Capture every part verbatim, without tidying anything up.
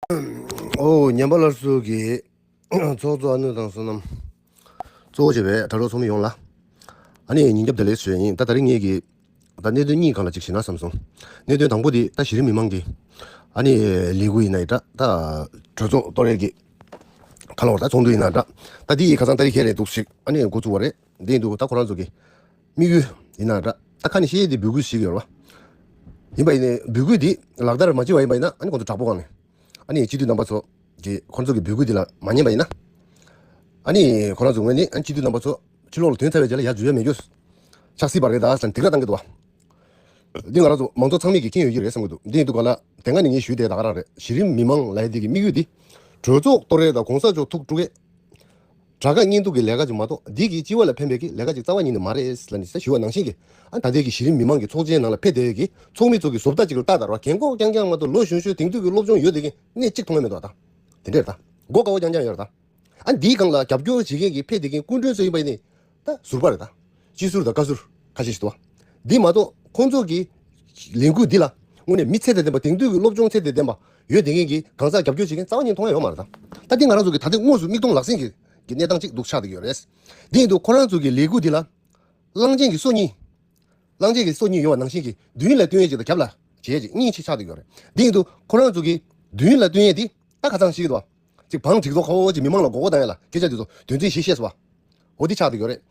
ཨོ་ཉམས་པ་སླར་གསོ་གི་ཚོགས་གཙོ་ཨ་ནུ་དང་བསོད་ནམས། གཙོ་བོ་བྱས་པའི་དྲ་གྲོགས་ཚོགས་མི་ཡོངས་ལ། ཨ་ནི་ཉིན་རྒྱབ་བདེ་ལེགས་ཞུ་ཡ་ཡིན། ད་དེ་རིང་ངེད་ཀྱིས་ད་གནད་དོན་གཉིས་སྒང་ལ་ཅིག་ཞུས་ན་བསམ་སོང་། གནད་དོན་དང་པོ་དེ་ད་གཞི་རིམ་མི་མང་གི་ཨ་ནི་ལས་འགུལ་ཡིན་ན་ཡིན་འདྲ། ད་གྲོས་ཚོགས་གཏོར་ཡས་ཀྱི་ཁ་ལོ་ད་ཚོགས་འདུ་ཡིན་ན་འདྲ། ད་དེ་ཡི་ཁ་སང་ད་རེས་ཁྱེད་རེད་འདུག་ཞིག་ཨ་ནི་འགོ་བཙུགས་པ་རེད། འདི་ཡིན་འདུག་ད་ཁོ་རང་ཚོ་གི་དམིགས་ཡུལ་ཡིན་ན་འདྲ། ད་ཁ་ནས་བཤད་ཡས་དེ་འབོད་སྐུལ་ཞིག་ཡོད་རེད་བ། ཡིན་པ་ཡིན་ནའི་འབོད་སྐུལ་འདི་ལག་བསྟར་མ་བྱས་པ་ཡིན་པ་ཡིན་ན་ཨ་ནི་ཁོང་ཚོ་དྲག་པོ་གང་ནས་ཨ་ནི་སྤྱི་འཐུས་རྣམ་པ་ཚོ་གི་ཁོང་ཚོ་གི་འབོད་སྐུལ་འདི་ལ་མ་ཉན་པ་ཡིན་ན། ཨ་ནི་ཁོ་རང་ཚོ་ངོས་ནས་ཨ་ནི་སྤྱི་འཐུས་རྣམ་པ་ཚོ་ཕྱི་ལོགས་ལ་ཐོན་ཚར་བའི་རྗེས་ལ་ཡར་འཛུལ་ཡ་མེད་རྒྱུ། ཆགས་སྲིད་པ་རེད་ད་ཟེར་ནས་སྡིགས་ར་བཏང་གི་འདུག་བ། འདི་ང་རང་ཚོ་མང་ཚོགས་ཚང་མས་ཀྱིས་མཁྱེན་ཡོད་ཀྱི་རེད་བསམ་གྱི་འདུག་འདི་ཡིན་དུས་ག་ལ་དེ་སྔ་ནས་ངས་ཞུས་བསྡད་ད་ག་རང་རེད། གཞི་རིམ་མི་མང་ལབ་ཡ་འདི་གི་དམིགས་ཡུལ་འདི་གྲོས་ཚོགས་གཏོར་ཡས་དང་གོང་ས་མཆོག་ཐུགས་དཀྲུག་ཡས། དགྲ་དགའ་གཉེན་སྡུག་གི་ལས་ཀ་ཅིག་མ་གཏོགས་འདི་གིས་སྤྱི་བ་ལ་ཕན་པའི་གི་ལས་ཀ་ཅིག་རྩ་བ་ཉིད་ནས་མ་རེད་ལབ་ནས་ཟེར་ཞུ་བ་ནང་བཞིན་གྱི་ཨ་ད་ལྟའི་གི་གཞི་རིམ་མི་མང་གི་ཚོགས་ཆེན་ནང་ལ་ཕེབས་བསྡད་ཡོད་ཀྱི་ཚོགས་མི་ཚོ་གི་བཟོ་ལྟ་ཅིག་ལ་ལྟ་དང་ར་རྒན་གོག་རྐྱང་རྐྱང་མ་གཏོགས་ལོ་གཞོན་གཞོན་དེང་དུས་ཀྱི་སློབ་སྦྱོང་ཡོད་བསྡད་མཁན་སྣེ་གཅིག་མཐོང་ཡ་མེད་འདུག་ད། དེ་འདྲས་རེད་ད། མགོ་དཀར་བོ་རྐྱང་རྐྱང་ཡོད་རེད་ད། ཨ་འདིའི་སྒང་ལ་རྒྱབ་སྐྱོར་བྱེད་མཁན་གྱི་ཕེབས་བསྡད་མཁན་སྐུ་མགྲོན་ཚོ་ཡིན་པ་ཡིན་ནའི་ད་ཟུར་པ་རེད་ད། སྤྱི་ཟུར་དང་བཀའ་ཟུར་ཁ་ཤས་ཤིག་འདུག་བ། འདི་མ་གཏོགས་ཁོང་ཚོ་གི་ལས་འགུལ་འདི་ལ་དངོས་གནས་མི་ཚད་དང་ལྡན་པ་དེང་དུས་ཀྱི་སློབ་སྦྱོང་ཚད་དང་ལྡན་པ་ཡོད་བསྡད་མཁན་གྱི་གང་ཟག་རྒྱབ་སྐྱོར་བྱེད་མཁན་རྩ་བ་ཉིད་མཐོང་ཡ་ཡོད་མ་རེད་ད། ད་འདི་ང་རང་ཚོ་གི་ད་ལྟའི་དངོས་སུ་མིག་མཐོང་ལག་ཟིན་གྱི་གི་གནས་སྟངས་ཅིག་འདུག་ཆགས་བསྡད་ཡོད་རེད། འདི་ཡིན་དུས་ཁོ་རང་ཚོ་གི་ལས་འགུལ་འདི་ལ་གླང་ཆེན་གྱི་སོ་གཉིས། གླང་ཆེན་གྱི་སོ་གཉིས་ཡོད་པ་ནང་བཞིན་གྱི་མདུན་ལ་སྟོན་ཡས་ཅིག་དང་རྒྱབ་ལ་བྱེད་ཡས་ཅིག་གཉིས་ཅིག་ཆགས་བསྡད་ཡོད་རེད། འདི་ཡིན་དུས་ཁོ་རང་ཚོ་གི་མདུན་ལ་སྟོན་ཡས་འདི་ད་ཁ་སང་ཞིག་འདུག་བ། ཅིག་བང་སྒྲིག་ཚོགས་ཁ་བོ་ཅིག་མི་མང་ལ་མགོ་སྐོར་བཏང་ཡས་ལ་སྐད་ཆ་འདི་ཚོ་དོན་ཚན་བཞི་བཤད་སོང་བ། འོ་འདི་ཆགས་བསྡད་ཡོད་རེད།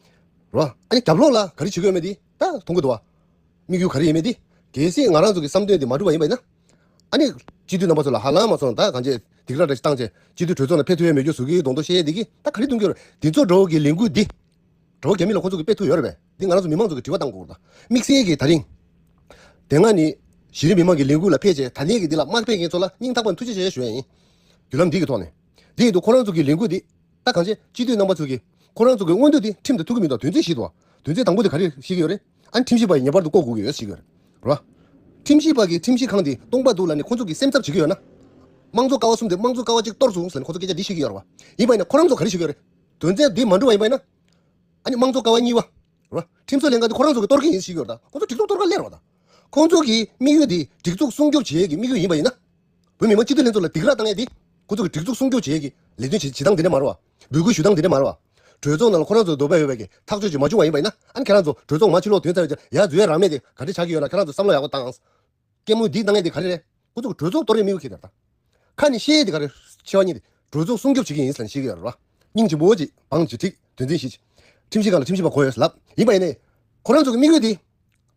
རོ། ཨ་ནི་རྒྱབ་ལོགས་ལ་ག་རེ་བྱེད་དགོས་མེད་འདི་ད་མཐོང་གི་འདུག་བ། དམིགས་ཡུལ་ག་རེ་ཡིན་མེད་འདི། གལ་སྲིད་ང་རང་ཚོ་གི་བསམ་དོན་འདི་མ་འགྲུབ་པ་ཡིན་པ་ཡིན་ན། ཨ་ནི། སྤྱི་འཐུས་རྣམ་པ་ཚོ་ལ་ཧ་ལམ་མ་སོང་ད་གང་བྱས་སྡིགས་ར་འདྲ་ཞིག་བཏང་བྱས་སྤྱི་འཐུས་གྲོས་ཚོགས་ནང་ཕེབས་ཐུབ་ཡས་མེད་རྒྱུ་ཟུར་གྱི་གདོང་ཐོག་བཤད་ཡས་འདི་གི་ད་ག་རེ་གཏོང་གི་ཡོད་རེད། འདི་ཚོ་འདྲ་བོ་གི་ལས་འགུལ་འདི། གྲོགས་རྒྱ་མི་ལ་ཁོ་ཚོ་གི་སྤེལ་ཐུབ་ཡོད་རེད་པས། འདི་ང་རང་ཚོ་མི་མང་ཚོ་གི་དྲི་བ་བཏང་དགོས་རེད་ད། དམིགས་བསལ་གྱི་ད་རིང་། དེ་སྔ་ནི། གཞི་རིམ་མི་མང་གི་ལས་འགུལ་ལ་ཕེབས་བྱས་ད་ལྟའི་གི་འདི་ལ་མ་ཕེབས་མཁན་ཚོ་ལ་སྙིང་ཐག་པ་ནས་ཐུགས་རྗེ་ཆེ་ཞུ་ཡ་ཡིན། བརྒྱུད་ལམ་འདི་གི་ཐོག་ནས། འདི་ཡིན་དུས་ཁོ་རང་ཚོ་གི་ལས་འགུལ་འདི། ད་གང་ཅི་སྤྱི་འཐུས་རྣམ་པ་ཚོ་གིས་ཁོ་རང་ཚོ་གི་མངོན་འདོད་དེ་ཁྲིམས་དང་ཐུག་གི་མི་འདུག་དོན་ཚན་བཞི་འདུག་དོན་ཚན་དང་པོ་དེ་ག་རེ་བཤད་ཀྱི་ཡོད་རེད། ཨ་ནི་ཁྲིམས་ཞིབ་པ་ཡིས་ངེས་པར་དུ་བསྐོ་དགོས་ཀྱི་ཡོད་ཟེར་གྱི་ཡོད་རེད། རེད་བ། ཁྲིམས་ཞིབ་པ་གིས་ཁྲིམས་ཞིབ་ཁང་དེ་སྟོང་པ་འདུག་ལབ་ནས་ཁོ་ཚོ་གིས་སེམས་འཚབ་བྱེད་ཀྱི་ཡོད་ན། དམངས་གཙོ་ཀ་བ་གསུམ་དེ་དམངས་གཙོ་ཀ་བ་གཅིག་གཏོར་སོང་ཟེར་ནས་ཁོ་ཚོ་སྐད་ཆ་འདི་བཤད་ཀྱི་ཡོད་རེད་བ། ཡིན་པ་ཡིན་ན་ཁོ་རང་ཚོ་ག་རེ་བཤད་ཀྱི་ཡོད་རེད། དོན་ཚན་འདི་མ་འགྲུབ་པ་ཡིན་པ་ཡིན་ན། ཨ་ནི་དམངས་གཙོ་ཀ་བ་གཉིས་པ། རེད་བ། ཁྲིམས་བཟོ་ལྷན་ཁང་དེ་ཁོ་རང་ཚོ་གིས་གཏོར་གྱི་ཡིན་ཟེར་གྱི་ཡོད་རེད་ད། ཁོ་ཚོ་སྒྲིག་འཛུགས་གཏོར་ག་སླེབས་རེད་བ་ད། ཁོ་ཚོ་གི་དམིགས་ཡུལ་དེ་སྒྲིག་འཛུགས་སྲུང་སྐྱོབ་བྱེད་ཡས་ཀྱི་དམིགས་ཡུལ་ཡིན་པ་ཡིན་ན། བོད་མི་མང་སྤྱི་འཐུས་ལྷན་ཚོགས་ལ་སྡིགས་ར་བཏང་ཡས་དེ། ཁོ་ཚོ་གི་སྒྲིག་འཛུགས་སྲུང་སྐྱོབ་བྱེད་ཡས་ཀྱི་ལས་དོན་བྱེད་བྱེད་སྟངས་དེ་འདྲ་མ་རེད་བ། འབོད་སྐུལ་ཞུ་སྟངས་དེ་འདྲ་མ་རེད་བ། གྲོས་ཚོགས་ནང་ལ་ཁོ་རང་ཚོ་འདོད་པ་ཡོད་པའི་གི་ཐག་གཅོད་ཅིག་མ་བྱུང་བ་ཡིན་པ་ཡིན་ན། ཨ་ནི་ཁྱེད་རང་ཚོ་གྲོས་ཚོགས་མར་ཕྱི་ལོགས་ཐོན་ཚར་བའི་རྗེས་ཡར་འཛུལ་ཡས་རག་མེད་དེ་ག་འདྲ་ཆགས་ཀྱི་ཡོད་ན་ཁྱེད་རང་ཚོ་བསམ་བློ་ཡག་པོ་བཏང་། སྐད་མོ་འདི་བཏང་ཡས་དེ་ག་རེ་རེད། ཁོ་ཚོ་གི་གྲོས་ཚོགས་གཏོར་ཡས་དམིགས་ཡུལ་ག་རེ་རེད་ད། ཁ་ནས་བཤད་ཡས་དེ་ག་རེ། ཆེ་བ་གཉིས་དེ། གྲོས་ཚོགས་སྲུང་སྐྱོབ་བྱེད་ཀྱི་ཡིན་ཟེར་ནས་བཤད་ཀྱི་ཡོད་རེད་བ། སྙིང་རྗེ་པོ་ཅིག་བང་ཅིག་ཁྲིག་དོན་ཚན་བཞི་ཅིག་ཁྲིམས་ཞིབ་ཁང་ལ་ཁྲིམས་ཞིབ་པ་གོ་ཡོད་ལབ་ཡིན་པ་ཡིན་ནའི། ཁོ་རང་ཚོ་གི་དམིགས་ཡུལ་དེ།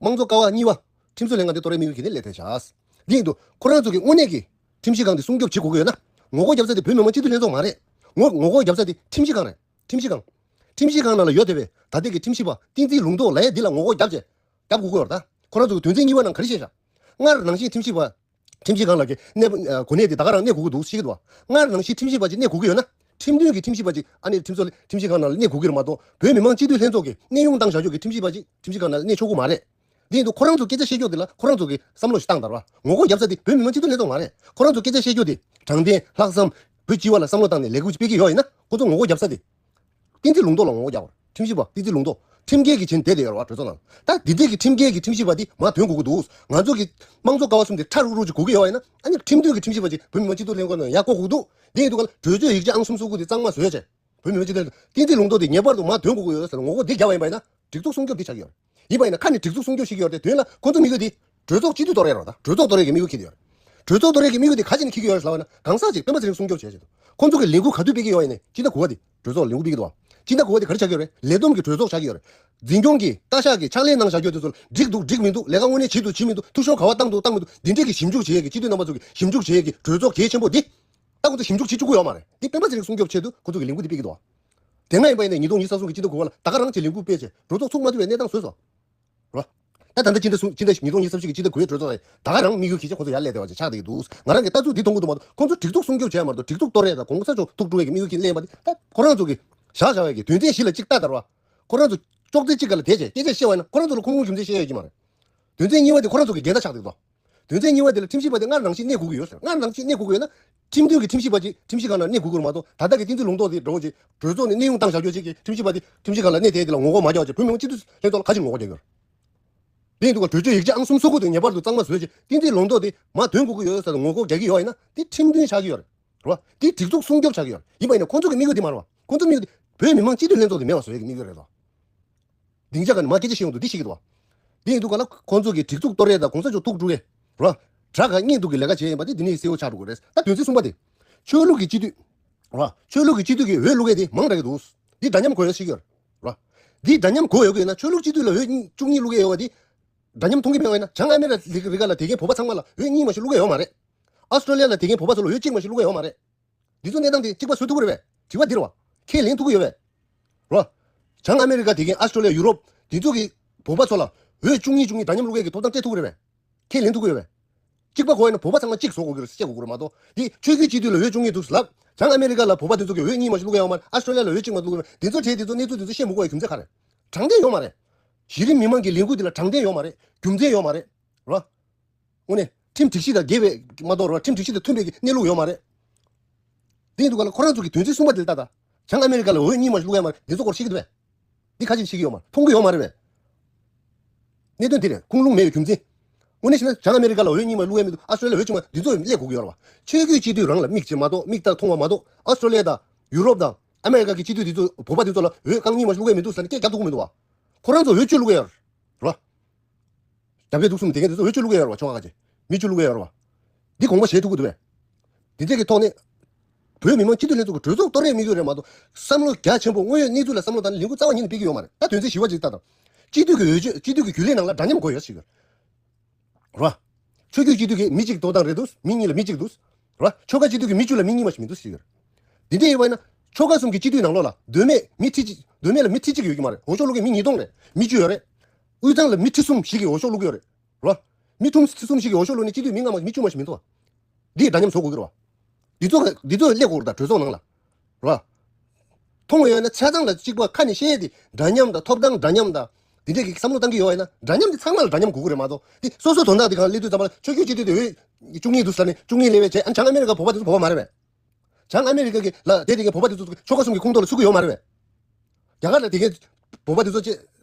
དམངས་གཙོ་ཀ་བ་གཉིས་པ། ཁྲིམས་བཟོ་ལྷན་ཁང་དེ་གཏོར་ཡས་དམིགས་ཡུལ་གྱི་དེ་སླེབས་ཐལ་བཞག་འདི་ཡིན་དུས་ཁོ་རང་ཚོ་གི་དངོས་གནས་ཀྱི། ཁྲིམས་ཞིབ་ཁང་དེ་སྲུང་སྐྱོབ་བྱེད་དགོས་ཀྱི་ཡོད་ན། ངོ་རྒོལ་རྒྱབ་ས་དེ་བོད་མི་མང་སྤྱི་འཐུས་ལྷན་ཚོགས་མ་རེད། ངོ་ངོ་རྒོལ་རྒྱབ་ས་དེ་ཁྲིམས་ཞིབ་ཁང་རེད། ཁྲིམས་ཞིབ་ཁང་། ཁྲིམས་ཞིབ་ཁང་ནང་ལ་ཡོད་བསྡད་པའི་ད་ལྟའི་གི་ཁྲིམས་ཞིབ་པ་བསྟན་འཛིན་ལུང་རྟོགས་ལབ་ཡས་འདི་ལ་ངོ་རྒོལ་རྒྱབ་བྱས། རྒྱབ་དགོས་ཀྱི་ཡོད་རེད་ད། ཁོ་རང་ཚོ་གི་དོན་ཚན་གཉིས་པ་ནང་ག་རེ་བཤད་བཞག་སྔར་ནང་བཞིན་ཁྲིམས་ཞིབ་པ། ཁྲིམས་ཞིབ་ཁང་ལ་གི་གནས་གོ་གནས་དེ་ད་ག་རང་གནས་དགོས་ཀྱི་འདུག་ཤེས་ཀྱི་འདུག་སྔར་ནང་བཞིན་ཁྲིམས་ཞིབ་པ་ཅིག་གནས་དགོས་ཀྱི་ཡོད་ན། ཁྲིམས་མཐུན་གྱི་ཁྲིམས་ཞིབ་པ་ཅིག་ཨ་ནི་ཁྲིམས་བཟོ་ཁྲིམས་ཞིབ་ཁང་ནང་ལ་གནས་དགོས་ཀྱི་རེད་མ་གཏོགས་བོད་མི་མང་སྤྱི་འཐུས་ལྷན་ཚོགས་ཀྱི་གནས་དབྱུང་བཏང་བཞག་ཆོག་གི་ཁྲིམས་ཞིབ་པ་ཅིག་ཁྲིམས་ཞིབ་ཁང་ནང་ལ་གནས་ཆོག་གི་མ་རེད། དེ་ཡིན་དུས་ཁོ་རང་ཚོ་སྐད་ཆ་བཤད་ཕྱོགས་དེ་ལ་ཁོ་རང་ཚོ་གི་བསམ་བློ་ཞིག་བཏང་དང་ར། ངོ་རྒོལ་རྒྱབ་ས་དེ་བོད་མི་མང་སྤྱི་འཐུས་ལྷན་ཚོགས་མ་རེད། ཁོ་རང་ཚོ་སྐད་ཆ་བཤད་ཕྱོགས་དེ་དྲང་བདེན་ལྷག་བསམ་བོད་སྤྱི་བ་ལ་བསམ་བློ་བཏང་ནས་ལས་འགུལ་ཅིག་སྤེལ་གྱི་ཡོད་ཡིན་ན་ཁོ་ཚོ་ངོ་རྒོལ་རྒྱབ་ས་དེ། བསྟན་འཛིན་ལུང་རྟོགས་ལ་ངོ་རྒོལ་རྒྱག་པ་རེད། ཁྲིམས་ཞིབ་པ་བསྟན་འཛིན་ལུང་རྟོགས་ཁྲིམས་འགལ་གྱི་བྱས་ནས་བསྡད་བསྡད་ཡོད་རེད་བ་གྲོས་ཚོགས་ནང་ལ། ད་འདི་འདྲས་ཀྱི་ཁྲིམས་འགལ་གྱི་ཁྲིམས་ཞིབ་པ་དེ་མར་ཐོན་དགོས་ཀྱི་འདུག་ང་ཚོ་གི་དམངས་གཙོ་ཀ་བ་གསུམ་དེ་ཁྲ་རུག་རུག་ཅིག་དགོས་ཀྱི་ཡོད་ཡིན་ན་ཨ་ནི་ཁྲིམས་མཐུན་གྱི་ཁྲིམས་ཞིབ་པ་ཅིག་བོད་མི་མང་སྤྱི་འཐུས་ལྷན་ཁང་ནང་ཡར་བསྐོ་དགོས་འདུག་དེ་ཡིན་དུས་ག་ལ་གྲོས་ཆོད་ཡིག་ཆ་ཨང་གསུམ་སོ་དགུ་དེ་གཙང་མ་བཟོས་བྱས། བོད་མི་མང་སྤྱི་འཐུས་བསྟན་འཛིན་ལུང་རྟོགས་དེ་ངེས་པར་དུ་མར་ཐོན་དགོས་ཀྱི་ཡོད་ཟེར་ངོ་རྒོལ་འདི་བརྒྱབ་པ་ཡིན་པ་ཡིན་ན་སྒྲིག་འཛུགས་སྲུང་སྐྱོབ་འདི་ཆགས་ཀྱི་ཡོད་རེད། ཡིན་པ་ཡིན་ན་ཁ་ནས་སྒྲིག་འཛུགས་སྲུང་སྐྱོབ་བྱེད་ཀྱི་ཡོད་རེད་དེ་དོན་ལ་ཁོང་ཚོ་དམིགས་ཡུལ་དེ་གྲོས་ཚོགས་སྤྱི་འཐུས་གཏོར་ཡ་རེད་ད། གྲོས་ཚོགས་གཏོར་ཡ་གི་དམིགས་ཡུལ་འཁྱེར་ཡོད་རེད། གྲོས་ཚོགས་གཏོར་ཡ་གི་དམིགས་ཡུལ་དེ་ག་ཅི་ནས་འཁྱེར་གྱི་ཡོད་རེད་ཟེར་ལབ་པ་ཡིན་ན་གང་ཟག་ཅིག་སྤེན་པ་ཚེ་རིང་སྲུང་སྐྱོབ་བྱེད་བྱེད་དོ། ཁོང་ཚོ་གི་ལས་འགུལ་ག་དུས་སྤེལ་གྱི་ཡོད་ཡིན་ནའི་སྤྱི་ཟླ་དགུ་པ་དེ་གྲོས་ཚོགས་ལས་འགུལ་སྤེལ་གྱི་འདུག་བ། སྤྱི་ཟླ་དགུ་པ་དེ་ག་རེ་ཆགས་ཀྱི་ཡོད་རེད། ལས་བསྡོམས་ཀྱི་གྲོས་ཚོགས་ཆགས་ཀྱི་ཡོད་རེད། འཛིན་སྐྱོང་གི་ལྟ་བཤལ་གྱི་ཕྱག་ལས་གནང་བཞག་རྒྱུ་དེ་ཚོ་འགྲིག་འདུག་འགྲིག་མི་འདུག་ལས་ཀ་དངོས་གནས་བྱེད་འདུག་བྱེད་མི་འདུག་འཐུས་ཤོར་ག་པར་བཏང་འདུག་བཏང་མི་འདུག་འདི་འདྲས་ཀྱི་ཞིབ་འཇུག་བྱེད་ཡས་ཀྱི་སྤྱི་འཐུས་རྣམ་པ་ཚོ་གི་ཞིབ་འཇུག་བྱེད་ཡས་ཀྱི་གྲོས་ཚོགས་གལ་ཆེན་པོ་འདི། ད་ཁོང་ཚོ་ཞིབ་འཇུག་བྱེད་བཅུག་གི་ཡོད་མ་རེད། འདི་སྤེན་པ་ཚེ་རིང་སྲུང་སྐྱོབ་ཆེད་དུ་ཁོང་ཚོ་གི་ལས་འགུལ་འདི་སྤེལ་གྱི་འདུག་བ། དེ་སྔ་ཡིན་པ་ཡིན་ནའི་ཉིས་སྟོང་ཉི་ཤུ་རྩ་གསུམ་གྱི་སྤྱི་ཟླ་དགུ་པ་ལ་ད་ག་རང་གི་ལས་འགུལ་སྤེལ་བྱས་གྲོས་ཚོགས་ཚུགས་མ་ཐུབ་པའི་གནས་སྟངས་བཟོས་སོང་། རེད་བ། ད་ད་ལྟ་སྤྱི་ཟླ་གསུམ་སྤྱི་ཟླ་ཉིས་སྟོང་ཉི་ཤུ་རྩ་གཅིག་གི་སྤྱི་ཟླ་དགུ་པའི་གྲོས་ཚོགས་ལ་ད་ག་རང་དམིགས་ཡུལ་གལ་ཆེ་ཁོང་ཚོ་ཡར་སླེབས་བསྡད་པ་ཅིག་ཆགས་བསྡད་ཀྱི་འདུག་ང་རང་གིས་ལྟ་ཚུལ་འདི་མཐོང་གི་འདུག་མ་གཏོགས་ཁོང་ཚོ་སྒྲིག་འཛུགས་སྲུང་སྐྱོབ་བྱས་མ་གཏོགས་སྒྲིག་འཛུགས་གཏོར་ཡས་དང་གོང་ས་མཆོག་ཐུགས་དཀྲུག་ཡས་ཀྱི་དམིགས་ཡུལ་གྱིས་སླེབས་པ་འདི་ད་ཁོ་རང་ཚོ་གིས་བཞག་བཞག་ཡས་ཀྱི་དོན་ཚན་བཞི་ལ་གཅིག་ལྟ་དང་རེད་བ། ཁོ་རང་ཚོ་ཅོག་ཙེ་གཅིག་སྒང་ལ་བསྡད་བྱས་སྐད་ཆ་བཤད་པ་ཡིན་ན་ཁོ་རང་ཚོ་ལ་ཁུངས་ལུང་རྒྱུ་མཚན་བཤད་ཡ་ཡོད་ཀྱི་མ་རེད། དོན་ཚན་གཉིས་པ་དེ་ཁོ་རང་ཚོ་གི་འགལ་ཟླ་ཆགས་བསྡད་འདུག་དོན་ཚན་གཉིས་པ་དེ་ལ་ཁྲིམས་ཞིབ་པ་དེ་སྔར་ནང་བཞིན་གནས་དགོས་ཀྱི་ཡོད་ཟེར། སྔར་ནང་བཞིན་གནས་དགོས་ཀྱི་ཡོད་ན་ཁྲིམས་མཐུན་གྱི་ཁྲིམས་ཞིབ་པ་ཅིག་ཁྲིམས་ཞིབ་ཁང་ནང་གནས་དགོས་ཀྱི་རེད་མ་གཏོགས་ད་ལྟ་གི་བསྟན་འཛིན་ལུང་རྟོགས་དེ་འདྲ་བོ་ཅིག་གྲོས་ཚོགས་ནས་གནས་དབྱུང་བཏང་བཞག་རྒྱུ་ཅིག་གི་ཁྲིམས་ཞིབ་པ་དེ་ཁྲིམས་ཞིབ་ཁང་ལ་གནས་བསྡད་དེ་ལ་ངོ་རྒོལ་མ་རྒྱག་བྱས་བོད་མི་མང་སྤྱི་འཐུས་ལྷན་ཚོགས་ལ་ག་ཅིག་ངོ་རྒོལ་རྒྱག་གི་ཡོད་རེད། དེ་ཡིན་དུས་ག་གྲོས་ཆོད་ཡིག་ཆ་ཨང་གསུམ་སོ་དགུ་དེ་ངེས་པར་དུ་གཙང་མ་བཟོས་ཤིག་དེ་འདྲའི་ལུང་རྟོགས་དེ་མ་འདོན་དགོས་ཀྱི་ཡོད་ཟེར་ངོ་རྒོལ་རྒྱག་གི་ཡོད་ཡིན་ན་དེ་ཁྲིམས་མཐུན་ཆགས་ཀྱི་ཡོད་རེད། རེད་བ། དེ་སྒྲིག་འཛུགས་སྲུང་སྐྱོབ་ཆགས་ཀྱི་ཡོད་རེད། ཡིན་པ་ཡིན་ན་ཁོང་ཚོ་གི་དམིགས་ཡུལ་དེ་མ་རེད་བ། ཁོང་ཚོ་དམིགས་ཡུལ་དེ་བོད་མི་མང་སྤྱི་འཐུས་ལྷན་ཚོགས་དེ་མེད་པ་བཟོ་ཡག་གི་དམིགས་ཡུལ་རེད་དོ། སྡིངས་ཆ་ག་ནས་མ་སྐད་ཆ་བཤད་ཡོང་དུས་འདི་ཤེས་ཀྱི་འདུག་བ། འདི་ཡིན་དུས་ག་ལ་ཁོང་ཚོ་གི་སྒྲིག་འཛུགས་གཏོར་ཡས་དང་གོང་ས་མཆོག་ཐུགས་དཀྲུག་ཡས། ར། དགྲ་དགའ་གཉེན་སྡུག་གི་ལས་ཀ་བྱས་ཡིན་པ་འདི་འདི་ནས་གསལ་བོ་ཆགས་འགྲོ་གི་རེད། ད་དོན་ཚན་གསུམ་པ་དེ། ཆོས་ལུགས་ཀྱི་སྤྱི་འཐུས། ར། ཆོས་ལུགས་ཀྱི་སྤྱི་འཐུས་ཀྱི་འོས་བླུག་ཡས་དེ་མང་དྲགས་ཀྱི་འདུག་འདི་འདྲ་མཉམ་དགོས་ཡོད་ཤེས་ཀྱི་ཡོད་ར། འདི་འདྲ་མཉམ་དགོས་ཡོད་ཀྱི་ཡོད་ན་ཆོས་ལུགས་སྤྱི་འཐུས་ལ་འོས་བཅུ་གཉིས་བླུག་ཡས་ཡོད་པ་འདི། འདྲ་མཉམ་མཐོང་གི་མེད་པ་ཡིན་ན་བྱང་ཨ་མེ་རི་ཀ་ལ་དེ་གའི་བོད་པ་ཚང་མ་ལ་འོས་གཉིས་མ་ཞིག་བླུག་ཡས་ཡོད་མ་རེད། ཨ་སི་ཀྲོ་ལི་ཡ་ལ་དེ་གའི་བོད་པ་ཚོ་ལ་འོས་གཅིག་མ་ཞིག་བླུག་ཡས་ཡོད་མ་རེད། འདི་ཚོ་གནས་སྟངས་དེ་གཅིག་པ་བཟོ་ཐུབ་ཀྱི་རེད་པས། དྲི་བ་འདི་རེད་བ། ཁས་ལེན་ཐུབ་ཀྱི་ཡོད་པས། རོ། བྱང་ཨ་མེ་རི་ཀ་དེ་གའི་ཨ་སི་ཀྲོ་ལི་ཡ་ཡུ་རོབ་འདི་ཚོ་གི་བོད་པ་ཚོ་ལ་འོས་བཅུ་གཉིས་བཅུ་གཉིས་འདྲ་མཉམ་བླུག་ཡས་ཀྱི་ཐོབ་ཐང་སྤྲད་ཐུབ་ཀྱི་རེད་པས། ཁས་ལེན་ཐུབ་ཀྱི་ཡོད་པས། གཅིག་པ་དགོས་ཡིན་ན་བོད་པ་ཚང་མ་གཅིག་བཟོ་དགོས་ཀྱི་རེད་ཟེར་བཤད་དགོས་ཀྱི་རེད་མ་གཏོགས། འདི་ཆོས་བརྒྱུད་སྤྱི་འཐུས་ལ་འོས་བཅུ་གཉིས་འདུག་ཟེར་ལབ། བྱང་ཨ་མེ་རི་ཀ་ལ་བོད་པ་དེ་ཚོ་གི་འོས་གཉིས་མ་ཞིག་བླུག་ཡ་ཡོད་མ་རེད། ཨ་སི་ཀྲོ་ལི་ཡ་ལ་འོས་གཅིག་མ་བླུག་ཡ་ཡོད་མ་རེད། འདི་ཚོ་བྱས་དེ་ཚོ་གནས་ཚུལ་དེ་ཚོ་བཤད་མི་དགོས་པའི་རྒྱུ་མཚན་ག་རེད། དྲང་བདེན་ཡོད་མ་རེད། གཞི་རིམ་མི་མང་གི་ལས་འགུལ་འདི་ལ་དྲང་བདེན་ཡོད་མ་རེད། རྒྱུ་མཚན་ཡོད་མ་རེད། རོ། དངོས་གནས་ཁྲིམས་སྒྲིག་གཞི་དང་འགལ་བའི་མ་གཏོགས་རོ། ཁྲིམས་སྒྲིག་གཞི་དང་མཐུན་པའི་གནས་ལུགས་ཡོད་མ་རེད། དེ་ཡིན་དུས་ག་ལ་ཁོ་རང་ཚོ་གི་དོན་ཚན་གསུམ་པ་དེ་ལ་ལྟ་ད། བྱང་ཨ་མེ་རི་ཀ་ལ་འོས་གཉིས་མ་ཞིག་བླུག་ཡ་མ་རེད། འདི་ཚོ་སྐོར་ཤེས་ཀྱི་འདུག་པས། འདི་ཁ་ཅིག་ཤེས་ཀྱི་ཡོད་མ་རེད། མཐོང་གི་ཡོད་མ་རེད་པས། གནད་དོན་འདི་རེད། ཁུངས་ལུང་མེད་པའི་རྒྱུ་མཚན། དངོས་གནས་བྱས་ན་བྱང་ཨ་མེ་རི་ཀ་ལ་འོས་གཉིས་མ་བླུག་ཡ་མི་འདུག་ཨ་སི་ཀྲོ་ལི་ཡ་ལ་འོས་གཅིག་མ་འདི་ཚོ་སླེབས་དགོས་ཀྱི་ཡོད་རེད་བ། ཆོས་བརྒྱུད་སྤྱི་འཐུས་རང་ལ་མིག་ཅིག་མ་གཏོགས་མིག་ལྟ་མཐོང་བ་མ་གཏོགས་ཨ་སི་ཀྲོ་ལི་ཡ་དང་ཡུ་རོབ་དང་ཨ་མེ་རི་ཀ་གི་སྤྱི་འཐུས་འདི་ཚོ་བོད་པ་འདི་ཚོ་ལ་འོས་རྐང་གཉིས་མ་ཞིག་བླུག་ཡ་མི་འདུག་ཟེར་ནས་སྐད་རྒྱག་ཐུབ་ཀྱི་མི་འདུག་བ། ཁོ་རང་ཚོ་འོས་བཅུ་བླུག་ཡ་རེད་བ། རྒྱ་བལ་འབྲུག་གསུམ་དེ་གའི་དེ་ཚོ་འོས་བཅུ་བླུག་ཡ་ཡོད་རེད་བ། ཆོལ་ཁ་ཁ་ཅིག་མི་བཅུ་བླུག་ཡ་ཡོད་རེད་བ། འདི་དགོངས་པ་བཞེས་ཐུབ་ཀྱི་འདུག་པས། འདི་འདྲ་གི་ཐོག་ནས། བོད་མི་མང་སྤྱི་འཐུས་ལྷན་ཚོགས་ཀྱི་གྲོས་ཚོགས་གཏོར་ཡའི་དམིགས་ཡུལ་རེད་མ་གཏོགས། བསམ་བློ་རྒྱ་ཆེན་པོ་དངོས་ཡོད་གནས་ཚུལ་ལ་བསམ་བློ་བཏང་ནས་ལས་འགུལ་རྩ་བ་ཉིད་ནས་སྤེལ་གྱི་ཡོད་མ་རེད། ད་དོན་ཚན་བཞི་པ་ཅིག་ལྟ་དང་། སྤྱི་འཐུས་ཀྱི་འོས་ཆོས་སྤྱི་འཐུས་ཀྱི་རྒྱུན་ལས་ནང་ལ་འདྲ་མཉམ་དགོས་ཡོད་ཞིག་ཡོད། རེད་བ། ཆོས་བརྒྱུད་སྤྱི་འཐུས་ཀྱི་མི་གཅིག་ཐོབ་ཐང་རེད་འདུག་མི་གཉིས་ལ་མི་གཅིག་འདུག་རེད་བ། ཆོལ་ཁ་སྤྱི་འཐུས་ཀྱི་མི་བཅུ་ལ་མི་གཉིས་མ་ཞིག་མི་འདུག་ཞིག་ཡོད། འདི་འདྲ་ཡིན་པ་ཡིན་ན། ཆོལ་ཁ་གསུམ་གྱི་སྤྱི་འཐུས་ནང་ལོགས་ལ་མདོ་སྨད་མི་ཁྲི་གཅིག་མདོ་སྨད་ལ་མི་ཁྲི་གཅིག་ཡོད་ཀྱི་མ་རེད། འོས་ཤོག་བླུག་མཁན་མི་ཉིས་སྟོང་རེད། མི་བཅུ་ཡོད་རེད། དབུས་གཙང་ལ་མི་ཁྲི་གསུམ་ཞིག་གིས་འོས་ཤོག་བླུག་གི་ཡོད་རེད། རོ། མི་ཁྲི་གསུམ་ཞིག་གིས་འོས་ཤོག་བླུགས་ནས་སྤྱི་འཐུས་མི་ལྔ་མ་མི་བཅུ་མ་ཞིག་མི་འདུག་བ། འདི་འདྲ་མཉམ་བཟོ་དགོས་ཀྱི་རེད་བ། འདི་ཚོ་འདི་ཚོ་སླེབས་དགོས་རེད་ད། གྲོས་ཚོགས་ནང་ལ། རོ། མཐོང་བ་ཡོད་ན་ཆ་ཚང་ལ་གཅིག་པ་ཁ་ནས་བཤད་དེ་འདྲ་མཉམ་དང་ཐོབ་ཐང་འདྲ་མཉམ་དང་། འདི་འདྲས་ཀྱི་བསམ་བློ་བཏང་གི་ཡོད་ཡིན་ན་འདྲ་མཉམ་དེ་ཚང་མ་ལ་འདྲ་མཉམ་དགོས་ཀྱི་རེད་མ་གཏོགས། འདི་སོ་སོ་དོན་དག་དེ་གང་སླེབས་དུས་ཙམ་པ་ལ་ཆོས་བརྒྱུད་སྤྱི་འཐུས་དེ་འོས་བཅུ་གཉིས་འདུག་ཟེར་ནས་བཅུ་གཉིས་སླེབས་པས་བྱས་ཨ་ནི་བྱང་ཨ་མེ་རི་ཀ་བོད་པ་དེ་ཚོ་བོད་པ་མ་རེད་པས། བྱང་ཨ་མེ་རི་ཀ་གི་ལ་དེ་དེ་གའི་བོད་པ་དེ་ཚོ་ཆོལ་ཁ་གསུམ་གྱི་ཁོངས་གཏོགས་ལ་ཚུད་ཀྱི་ཡོད་མ་རེད་པས། རྒྱ་གར་ལ་དེ་གའི་བོད་པ་དེ་ཚོ་ཅེ་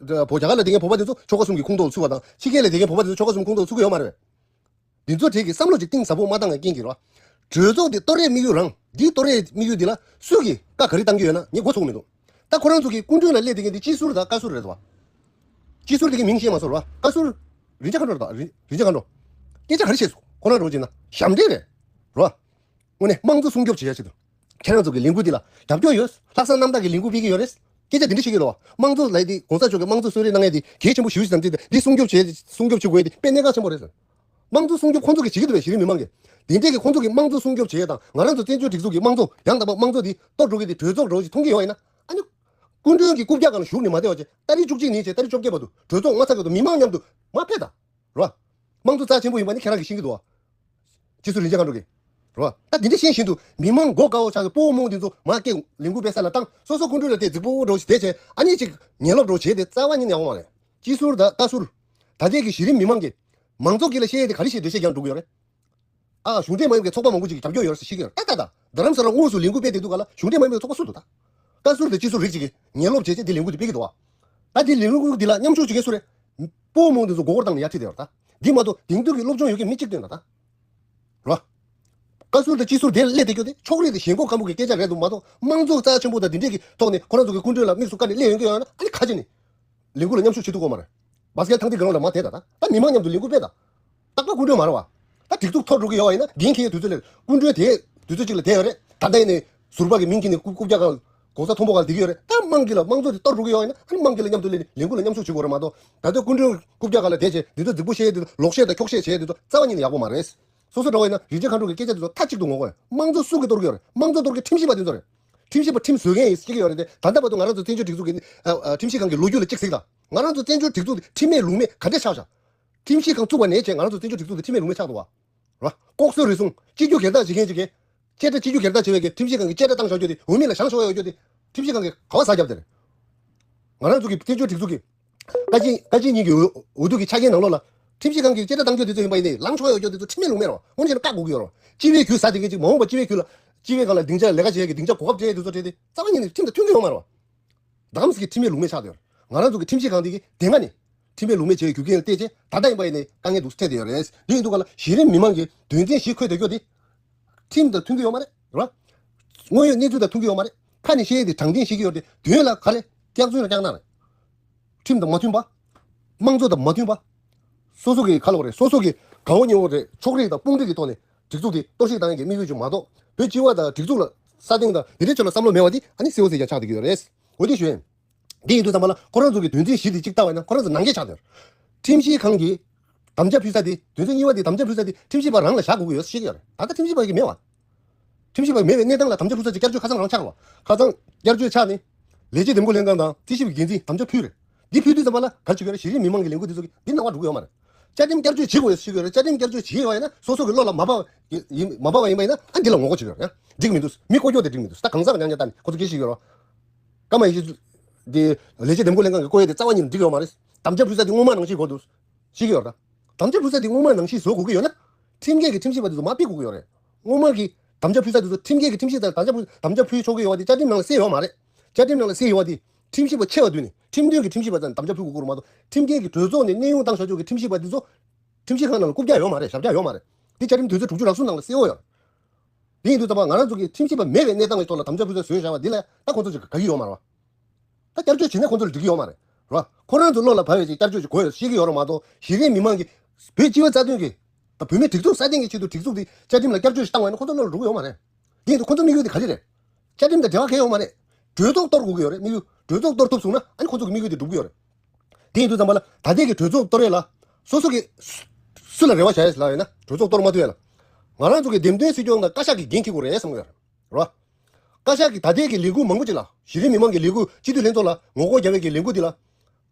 བོད་རྒྱ་གར་ལ་དེ་གའི་བོད་པ་དེ་ཚོ་ཆོལ་ཁ་གསུམ་གྱི་ཁོངས་གཏོགས་ལ་ཚུད་པ་དང་ཕྱི་རྒྱལ་ལ་དེ་གའི་བོད་པ་དེ་ཚོ་ཆོལ་ཁ་གསུམ་ཁོངས་གཏོགས་ལ་ཚུད་ཀྱི་ཡོད་མ་རེད་པས། འདི་ཚོ་གྲས་ཀྱི་བསམ་བློ་ཅིག་གཏིང་ཟབ་པོ་མ་བཏང་བའི་རྐྱེན་གྱིས་རེད་བ། གྲོས་ཚོགས་འདི་གཏོར་ཡས་དམིགས་ཡུལ་རང་འདི་གཏོར་ཡས་དམིགས་ཡུལ་འདི་ལ་སུ་གིས་བཀའ་ག་རེ་བཏང་གི་ཡོད་ན་ངས་མགོ་ཚོས་མི་འདུག་ད་ཁོ་རང་ཚོ་གི་སྐུ་མགྲོན་ལ་སླེབས་བསྡད་མཁན་འདི་སྤྱི་ཟུར་དང་བཀའ་ཟུར་རེད་བ། སྤྱི་ཟུར་དེ་གི་མིང་ཤེས་མ་སོང་རེད་བ། བཀའ་ཟུར། རིན་ཆེན་མཁའ་འགྲོ་དང་རིན་རིན་ཆེན་མཁའ་འགྲོ། སྐད་ཆ་ག་རེ་བཤད་སོང་ཁོ་རང་འགྲོ་བྱས་ན་ཞབས་འདྲེན་རེད། རེད་བ། དངོས་གནས་དམངས་གཙོ་སྲུང་སྐྱོབ་བྱེད་ཡ་ཆེད་དུ། ཁྱེད་རང་ཚོ་གི་ལས་འགུལ་འདི་ལ་རྒྱབ་སྐྱོར་ཡོད། ལྷག་བསམ་རྣམ་དག་གི་ལས་འགུལ་སྤེལ་གྱི་ཡོད་རེད། སྐད་ཆ་འདི་འདྲ་བཤད་ཀྱི་ལོ། དམངས་གཙོ་ལ་འདི་གོང་ས་མཆོག་གི་དམངས་གཙོ་གསོལ་རས་གནང་ཡ་འདི་གལ་ཆེན་པོ་ཞེ་པོ་ཞིག་བསམ་ཚུལ་དེ་འདི་སྲུང་སྐྱོབ་བྱེད་སྲུང་སྐྱོབ་བྱེད་དགོས་ཡ་འདི་དཔེ་གནད་འགག་ཆེན་པོ་རེད་ཟེར། དམངས་གཙོ་སྲུང་སྐྱོབ་ཁོང་ཚོ་གི་བྱེད་ཀྱི་འདུག་པས་གཞི་རིམ་མི་མང་གི། དེ་འདྲས་ཀྱི་ཁོང་ཚོ་གི་དམངས་གཙོ་སྲུང་སྐྱོབ་བྱེད་ཡ་དང་ང་རང་ཚོ་བཙན་བྱོལ་སྒྲིག་འཛུགས་ཀྱི་དམངས་གཙོ་ཡང་དག་པ་དམངས་གཙོ་འདི་གཏོར་འགྲོ་གི་འདི་གྲོས་ཚོགས་འདྲ་བོ་ཞིག་མཐོང་གི་ཡོད་ཡིན་ན། ཨ་ནི། སྐུ་མགྲོན་གྱི་རྐུབ་བཀྱག་སྒང་ལ་བཞུགས་ནས་མ་བསྡད་པ་བྱས་ཏ་རིག་བཅུ་གཅིག་ནས་བྱས་ཏ་རིག་བཅོ་བརྒྱད་བར་དུ་གྲོས་ཚོགས་མ་ཚར་བར་དུ་མི་མང་མཉམ་དུ་མར་ཕེབས་དང་། རེད་བ། དམངས་གཙོ་རྩ་ཆེན་པོ་ཡིན་པ་ནི་ཁྱེད་རང་གིས་ཤེས་ཀྱི་འདུག་བ། སྤྱི་ཟུར་རིན་ཆེན་མཁའ་འགྲོ་གིས། རེད་བ། ད་འདི་འདྲ་ཤེས་བཞིན་དུ་མི་མང་མགོ་དཀར་བོ་ཆགས་ཀྱི་སྤོ་བོ་རྨོངས་དེ་ཚོ་མར་སྐད་ལས་འགུལ་སྤེལ་ས་ལ་བཏང་སོ་སོ་སྐུ་མགྲོན་ལ་དེ་རྫིག་པོ་འདྲ་བོ་ཞིག་བསྡད་བྱས་ཨ་ནི་ཅིག་ཉེས་ལོབ་འདྲ་བོ་བྱས་ཏེ་རྩ་བ་ཉིད་ནས་ཡག་པོ་མ་རེད། སྤྱི་ཟུར་དང་ལྟ་ཟུར། ད་ལྟའི་གི་གཞི་རིམ་མི་མང་གིས། མང་ཚོགས་ཀྱི་ལ་བཤད་ཡས་དེ་ག་རེ་བཤད་འདོད་བཤད་རྒྱག་འགྲོ་གི་ཡོད་རེད། ཨ། གཞུང་འབྲེལ་མ་ཡིན་པའི་ཚོགས་པ་མང་པོ་ཅིག་གིས་རྒྱབ་སྐྱོར་ཡོད་རེད་ཟེར་བཤད་ཀྱི་ཡོད་རེད་ད་ད་ད། རྡ་རམ་ས་ལ་དངོས་སུ་ལས་འགུལ་སྤེལ་བསྡད་དུས་ག་ལ་གཞུང་འབྲེལ་མ་ཡིན་པའི་ཚོགས་པ་སུ་འདུག་ད། བཀའ་ཟུར་དང་སྤྱི་ཟུར་རིགས་ཅིག་གིས་ཉེས་ལོབ་བྱས་བྱས་འདི་ལས་འགུལ་འདི་སྤེལ་གྱི་འདུག་བ། ད་འདི་ལས་འགུལ་འདི་ལ་མཉམ་ཞུགས་བྱེད་མཁན་སུ་རེད། སྤོ་བོ་རྨོངས་དེ་ཚོ་མགོ་སྐོར་བཏང་ནས་ཡར་ཁྲིད་བསྡད་ཡོད་རེད་ད། འདི་མ་གཏོགས་དེང་དུས་ཀྱི་སློབ་སྦྱོང་ཡོད་མཁན་མི་གཅིག་བཏོན་ན་ད། རེད་བ། བཀའ་ཟུར་དང་སྤྱི་ཟུར་དེར་སླེབས་བསྡད་རྒྱུ་དེ་ཕྱོགས་རིས་དང་ཞེན་ཁོག་ཁམ་པོ་གི་སྐད་ཆ་རེད་འདུག་མ་གཏོགས་དམངས་གཙོ་རྩ་ཆེན་པོ་དང་འདི་འདྲས་ཀྱི་ཐོག་ནས་ཁོ་རང་ཚོ་གི་སྐུ་མགྲོན་ལ་དམིགས་སུ་བཀར་ནས་སླེབས་ཡོང་གི་ཡོད་ན་ཨ་ནི་ཁ་ཆེ་ནས། ལས་འགུལ་ལ་མཉམ་ཞུགས་བྱེད་ཐུབ་ཀྱི་ཡོད་མ་རེད། བྷ་སི་ཀེལ་ཐང་སྟེང་གི་རང་ལ་མར་བསྡད་ད་ད། ད་མི་མང་མཉམ་དུ་ལས་འགུལ་སྤེལ་ད། རྟག་པར་སྐུ་མགྲོན་མ་རེད་བ། ད་སྒྲིག་འཛུགས་འཐོར་འགྲོ་གི་ཡོད་བ་ཡིན་ན་འགན་འཁྱེར་ཡའི་དུས་ཚོད་སླེབས། སྐུ་མགྲོན་དེ་དུས་ཚོད་གཅིག་ལ་བསྡད་ཡོད་རེད། ད་ལྟ་ཡིན་ནའི་ཟུར་པ་གི་མིང་འཁྱེར་ནས་རྐུབ་རྐུབ་བཀྱག་སྒང་གོང་ས་མཐོན་པོ་སྒང་བསྡད་ཀྱི་ཡོད་རེད། ད་དམངས་ཀྱི་ལ་དམངས་གཙོ་དེ་གཏོར་འགྲོ་གི་ཡོད་བ་ཡིན་ན་ཨ་ནི་དམངས་ཀྱི་ལ་མཉམ་དུ་སླེབས་ནས་ལས་འགུལ་ལ་མཉམ་ཞུགས་བྱེད་དགོས་རེད་མ་གཏོགས། ད་ལྟ་སྐུ་མགྲོན་རྐུབ་བཀྱག་སྒང་ལ་བསྡད་བྱས་འདི་ཚོ་རྫིག་པོ་བཤད་ཡས་འདི་ཚོ་ལོག་བཤད་དང་འཁྱོག་བཤད་བྱས་འདི་ཚོ་རྩ་བ་ཉིད་ནས་ཡག་པོ་མ་རེད། སོ་སོ་འདྲ་བོ་ཡིན་ན་རིན་ཆེན་མཁའ་འགྲོ་གི་སྐད་ཆ་དེ་ཚོ་མཐའ་གཅིག་ཏུ་ངོ་རྒོལ། དམངས་གཙོ་སུ་གིས་གཏོར་གྱི་ཡོད་རེད། དམངས་གཙོ་གཏོར་གྱི་ཁྲིམས་ཞིབ་པ་དེ་ཚོ་རེད། ཁྲིམས་ཞིབ་པ་ཁྲིམས་བཟོ་མཁན་ཡིན་ཟེར་གྱི་ཡོད་རེད་དེ། ད་ལྟ་བར་དུ་ང་རང་ཚོ་བཙན་བྱོལ་སྒྲིག་འཛུགས་ཀྱི་ཨ་ཨ་ཁྲིམས་ཞིབ་ཁང་གི་ལོ་རྒྱུས་ལ་གཅིག་གཟིགས་དང་། ང་རང་ཚོ་བཙན་བྱོལ་སྒྲིག་འཛུགས་དེ་ཁྲིམས་མེད་ལུགས་མེད་ག་འདྲས་ཆགས་བཞག་ཁྲིམས་ཞིབ་ཁང་བཙུགས་པ་ནས་བྱས་ང་རང་ཚོ་བཙན་བྱོལ་སྒྲིག་འཛུགས་དེ་ཁྲིམས་མེད་ལུགས་མེད་ཆགས་འདུག་བ། ར། ལྐོག་གསོད་རུལ་སུངས་སྤྱི་རྒྱུ་སྒེར་བདག་བྱེད་མཁན་ཅིག་གིས། བཅད་ཁྲ་སྤྱི་རྒྱུ་སྒེར་བདག་བྱེད་པའི་གི་ཁྲིམས་ཞིབ་ཁང་གི་བཅད་ཁྲ་བཏང་བཞག་རྒྱུ་དེ་འོས་མི་ལ་བཞག་ཆོག་ཡོད་རྒྱུ་དེ། ཁྲིམས་ཞིབ་ཁང་གིས་ག་བ་ཟ་རྒྱབ་དེ་རེད། ང་རང་ཚོ་གི་བཙན་བྱོལ་སྒྲིག་འཛུགས་ཀྱི། བཀའ་སྤྱི་བཀའ་སྤྱི་གཉིས་ཀྱི་འོས་འོས་བསྡུ་གི་ཆ་རྐྱེན་ནང་ལོགས་ལ། ཁྲིམས་ཞིབ་ཁང་གིས་བཅད་ཁྲ་བཏང་རྒྱུ་དེ་ཚོ་ཡིན་པ་ཡིན་ནའི་ལངས་ཆོག་ཡོད་རྒྱུ་དེ་ཚོ་ཁྲིམས་མེད་ལུགས་མེད་རེད་བ། དངོས་གནས་བྱས་ན་བཀག་དགོས་ཀྱི་ཡོད་རེད་བ། སྤྱི་བའི་རྒྱུ་ཟ་བསྡད་མཁན་ཅིག་མ་འོངས་པ་སྤྱི་བའི་རྒྱུ་ལ། སྤྱི་བའི་སྒང་ལ་སྡིངས་ཆ་ལས་ཀ་བྱེད་ཡས་ཀྱི་སྡིངས་ཆ་གོ་སྐབས་སྤྲད་ཡས་དེ་ཚོ་སྤྲད་དེ་རྩ་བ་ཉིད་ནས་ཁྲིམས་དང་མཐུན་གྱི་ཡོད་མ་རེད་བ། རྡ་རམ་ས་གི་ཁྲིམས་མེད་ལུགས་མེད་ཆགས་བསྡད་ཡོད་རེད། ང་རང་ཚོ་གི་ཁྲིམས་ཞིབ་ཁང་དེ་གི་དེ་སྔ་ནས། ཁྲིམས་བེད་ལུགས་མེད་བྱས་པའི་རྒྱུ་རྐྱེན་ལ་བལྟས་རྗེས་ད་ལྟ་ཡིན་པ་ཡིན་ནའི་དཀའ་ངལ་འདུག་འཕྲད་བསྡད་ཡོད་རེད། དེ་ཡིན་དུས་ག་ལ་གཞི་རིམ་མི་མང་གི་དོན་ཚན་བཞི་འཁོད་བསྡད་རྒྱུ་དེ་ཁྲིམས་དང་མཐུན་གྱི་ཡོད་མ་རེད། རེད་བ། དངོས་ཡོད་གནས་ཚུལ་དང་མཐུན་གྱི་ཡོད་མ་རེད། ཁ་ནས་བཤད་དེ་དྲང་བདེན་བཤད་ཀྱི་ཡོད་རེད། དོན་ལ་ག་རེ་སྐྱག་རྫུན་རེད། སྐྱག་ནག་རེད། ཁྲིམས་དང་མ་མཐུན་པ། དམངས་གཙོ་དང་མ་མཐུན་པ། སོ་སོ་གི་ག་ལབ་དགོས་རེད། སོ་སོ་གི་དགའ་བོ་ཉེ་བོ་རེད། ཕྱོགས་རིས་དང་དཔུང་སྒྲིག་གི་ཐོག་ནས་སྒྲིག་འཛུགས་དེ་གཏོར་བཤིག་བཏང་ཡག་གི་དམིགས་ཡུལ་ཅིག་མ་གཏོགས། བོད་སྤྱི་བ་དང་སྒྲིག་འཛུགས་ལ་སྲ་བརྟན་དང་དེ་འདྲའི་ཕྱོགས་ལ་བསམ་བློ་མེད་པ་དེ་ཨ་ནི་གསལ་པོ་གསལ་རྐྱང་ཆགས་བསྡད་ཀྱི་ཡོད་རེད། འོ་དེ་ཞུ་ཡིན། དེ་ཡིན་དུས་ཙམ་པ་ལ་ཁོ་རང་ཚོ་གི་དོན་ཚན་བཞི་དེ་གཅིག་ལྟ་བ་ཡིན་ན་ཁོ་རང་ཚོ་ནང་འགལ་ཆགས་བསྡད་ཡོད། ཁྲིམས་ཞིབ་ཁང་གིས་དམ་བཅའ་ཕུལ་ས་དེ། དོན་ཚན་གཉིས་པ་དེ་དམ་བཅའ་ཕུལ་ས་དེ་ཁྲིམས་ཞིབ་པ་རང་ལ་བཞག་དགོས་ཀྱི་ཡོད་ཟེར་བཤད་ཀྱི་ཡོད་རེད། ད་ལྟ་ཁྲིམས་ཞིབ་པ་གི་མེད་པ། ཁྲིམས་ཞིབ་པ་མེད་པའི་གནས་སྟངས་ལ་དམ་བཅའ་ཕུལ་ས་ཅིག་བསྐྱར་བཅོས་ཁ་སང་རང་ཆགས་པ། ཁ་སང་བསྐྱར་བཅོས་ཆགས་ནས་ལས་བྱེད་འདེམས་བསྐོ་ལྷན་ཁང་དང་རྩིས་ཞིབ་ཀྱི་འགན་འཛིན་དམ་བཅའ་ཕུལ་རེད། འདི་ཕུལ་དུས་ཙམ་པ་ལ་ག་རེ་བྱེད་ཀྱི་ཡོད་རེད། གཞི་རིམ་མི་མང་གི་ལས་འགུལ་འདི་ཚོ་གིས་འདི་སྣང་བ་འགྲོ་གི་ཡོད་མ་རེད། བཅའ་ཁྲིམས་བསྐྱར་བཅོས་བྱེད་དགོས་ཡོད་ཟེར་གྱི་ཡོད་རེད། བཅའ་ཁྲིམས་བསྐྱར་བཅོས་བྱེད་ཡོད་ཡིན་ན་སོ་སོ་གི་བློ་ལ་མ་བབས་ཡིན། མ་བབས་པ་ཡིན་པ་ཡིན་ན་ཨ་འདི་ལ་ངོ་རྒོལ་བྱེད་ཀྱི་ཡོད་རེད། འགྲིག་མི་འདུག་མི་བསྐོ་རྒྱུ་དེ་འགྲིག་མི་འདུག་ད་གང་ཟག་ཉག་ཉག་ལྟ་ནས་ཁོ་ཚོ་སྐད་བཤད་ཀྱི་ཡོད་རེད། སྐར་མ་ཡེ་ཤེས་དེ་ལས་བྱེད་འདེམས་བསྐོ་ལྷན་ཁང་གི་བསྐོ་ཡས་དེ་རྩ་བ་ཉིད་ནས་འགྲིག་ཡོད་མ་རེད། དམ་བཅའ་ཕུལ་ས་དེ་སྔོན་མ་ནང་བཞིན་དགོས་འདུག་ཤེས་ཀྱི་ཡོད་རེད། དམ་བཅའ་ཕུལ་ས་དེ་སྔོན་མ་ནང་བཞིན་བཟོ་དགོས་ཀྱི་ཡོད་ན། ཁྲིམས་འགལ་གྱི་ཁྲིམས་ཞིབ་པ་དེ་ཚོ་མར་ཕུད་དགོས་ཀྱི་ཡོད་རེད། སྔོན་མ་གི་དམ་བཅའ་ཕུལ་ས་དེ་ཚོ་ཁྲིམས་འགལ་གྱི་ཁྲིམས་ཞིབ་དང་དམ་བཅའ་ཕུལ་དམ་བཅའ་ཕུལ་ཆོག་གི་ཡོད་པ་དེ་བཅའ་ཁྲིམས་ནང་ལ་གསལ་ཡོད་མ་རེད། བཅའ་ཁྲིམས་ནང་ལ་གསལ་ཡོད་པ་དེ་ཁྲིམས་ཞིབ་པ་ཆེ་བ་བསྡུས་ནས་ཁྲིམས་མཐུན་གྱི་ཁྲིམས་ཞིབ་པ་ཚོ་དམ་བཅའ་ཕུལ་དགོས་ཀྱི་རེད་མ་གཏོགས། ཁྲིམས་འགལ་གྱི་གྲོས་ཚོགས་ནས་གནས་དབྱུང་བཏང་བཞག་ཆོག་གི་ཁྲིམས་ཞིབ་པ་དེ་ཚོ་ཁྲིམས་ཞིབ་ཁང་ནང་ལ་རྐུབ་བཀྱག་ཡོད་མ་རེད། ཞབས་བཀྱག་ཡོད་མ་རེད། དེ་བཅའ་ཁྲིམས་དོན་ཚན་དྲུག་ཅུ་རེ་གསུམ་ནང་ལ་གསལ་པོ་ཡོད། དེ་ཡིན་དུས་ཙམ་པ་ང་རང་ཚོ་གི་ཁྲིམས་ཞིབ་པ་མེད་པའི་གནས་སྟངས་ཀྱི་ཐོག་ལ་དམ་བཅའ་ཕུལ་ས་བཟོས་བཞག་པ་འདི་ལ་ད་ཁོང་ཚོ་ཅིག་དགའ་གི་ཡོད་མ་རེད་བ། ད་བསྐྱར་བཅོས་བྱེད་ན་ཁོང་ཚོ་ལ་འགྲིག་གི་ཡོད་མ་རེད། རེད་བ། ཁོ་རང་ཚོ་བློ་ལ་བབས་པའི་ཅིག་བསྐྱར་བཅོས་ཅིག་དགོས་ཡོད་ཤེས་ཀྱི་ཡོད་རེད་མ་གཏོགས། གཞི་རིམ་མི་མང་གི་བོད་སྤྱི་བའི་རྩ་དོན་གྱི་དང་བོད་མིའི་སྒྲིག་འཛུགས་སྲ་བརྟན་གྱི་ཆེད་དུ་སྒྲིག་འཛུགས་དེ་བཅའ་ཁྲིམས་ལ་བསྐྱར་བཅོས་ཤིག་བཏང་བ་ཡིན་ན་ཁོ་ཚོ་བློ་ལ་འགྲོ་གི་ཡོད་མ་རེད། དེ་ཡིན་དུས་ཁོ་ཚོ་དམིགས་ཡུལ་དེ་ག་རེ་རེད། བཅའ་ཁྲིམས་དང་འབྲེལ་བ་གང་ཡོད་མ་རེད། གྲོས་ཚོགས་གཏོར་དགོས་ཀྱི་ཡོད་རེད། དམིགས་ཡུལ་གྲོས་ཚོགས་གཏོར་ཐུབ་སོང་ན་ཨ་ནི་ཁོ་ཚོ་གི་དམིགས་ཡུལ་དེ་འགྲུབ་ཀྱི་ཡོད་རེད། དེ་ཡིན་དུས་ཙམ་པ་ལ་ད་ལྟའི་གི་གྲོས་ཚོགས་གཏོར་ཡས་ལ་སོ་སོ་གི་སུ་ལ་རེ་བ་བཞག་ཡས་ལབ་ཡོད་ན་གྲོས་ཚོགས་གཏོར་མ་ཐུབ་ཡས་ལ། ང་རང་ཚོ་གི་འདེམས་ཐོན་སྲིད་སྐྱོང་དང་བཀའ་ཤག་གི་འགན་འཁྱེར་དགོས་རེད་བསམ་གྱི་ཡོད་རེད། རེད་བ། བཀའ་ཤག་གི་ད་ལྟའི་གི་ལས་འགུལ་མང་པོ་ཅིག་ལ། གཞི་རིམ་མི་མང་གི་ལས་འགུལ་སྤྱི་འཐུས་ལྷན་ཚོགས་ལ་ངོ་རྒོལ་རྒྱག་པའི་གི་ལས་འགུལ་འདི་ལ།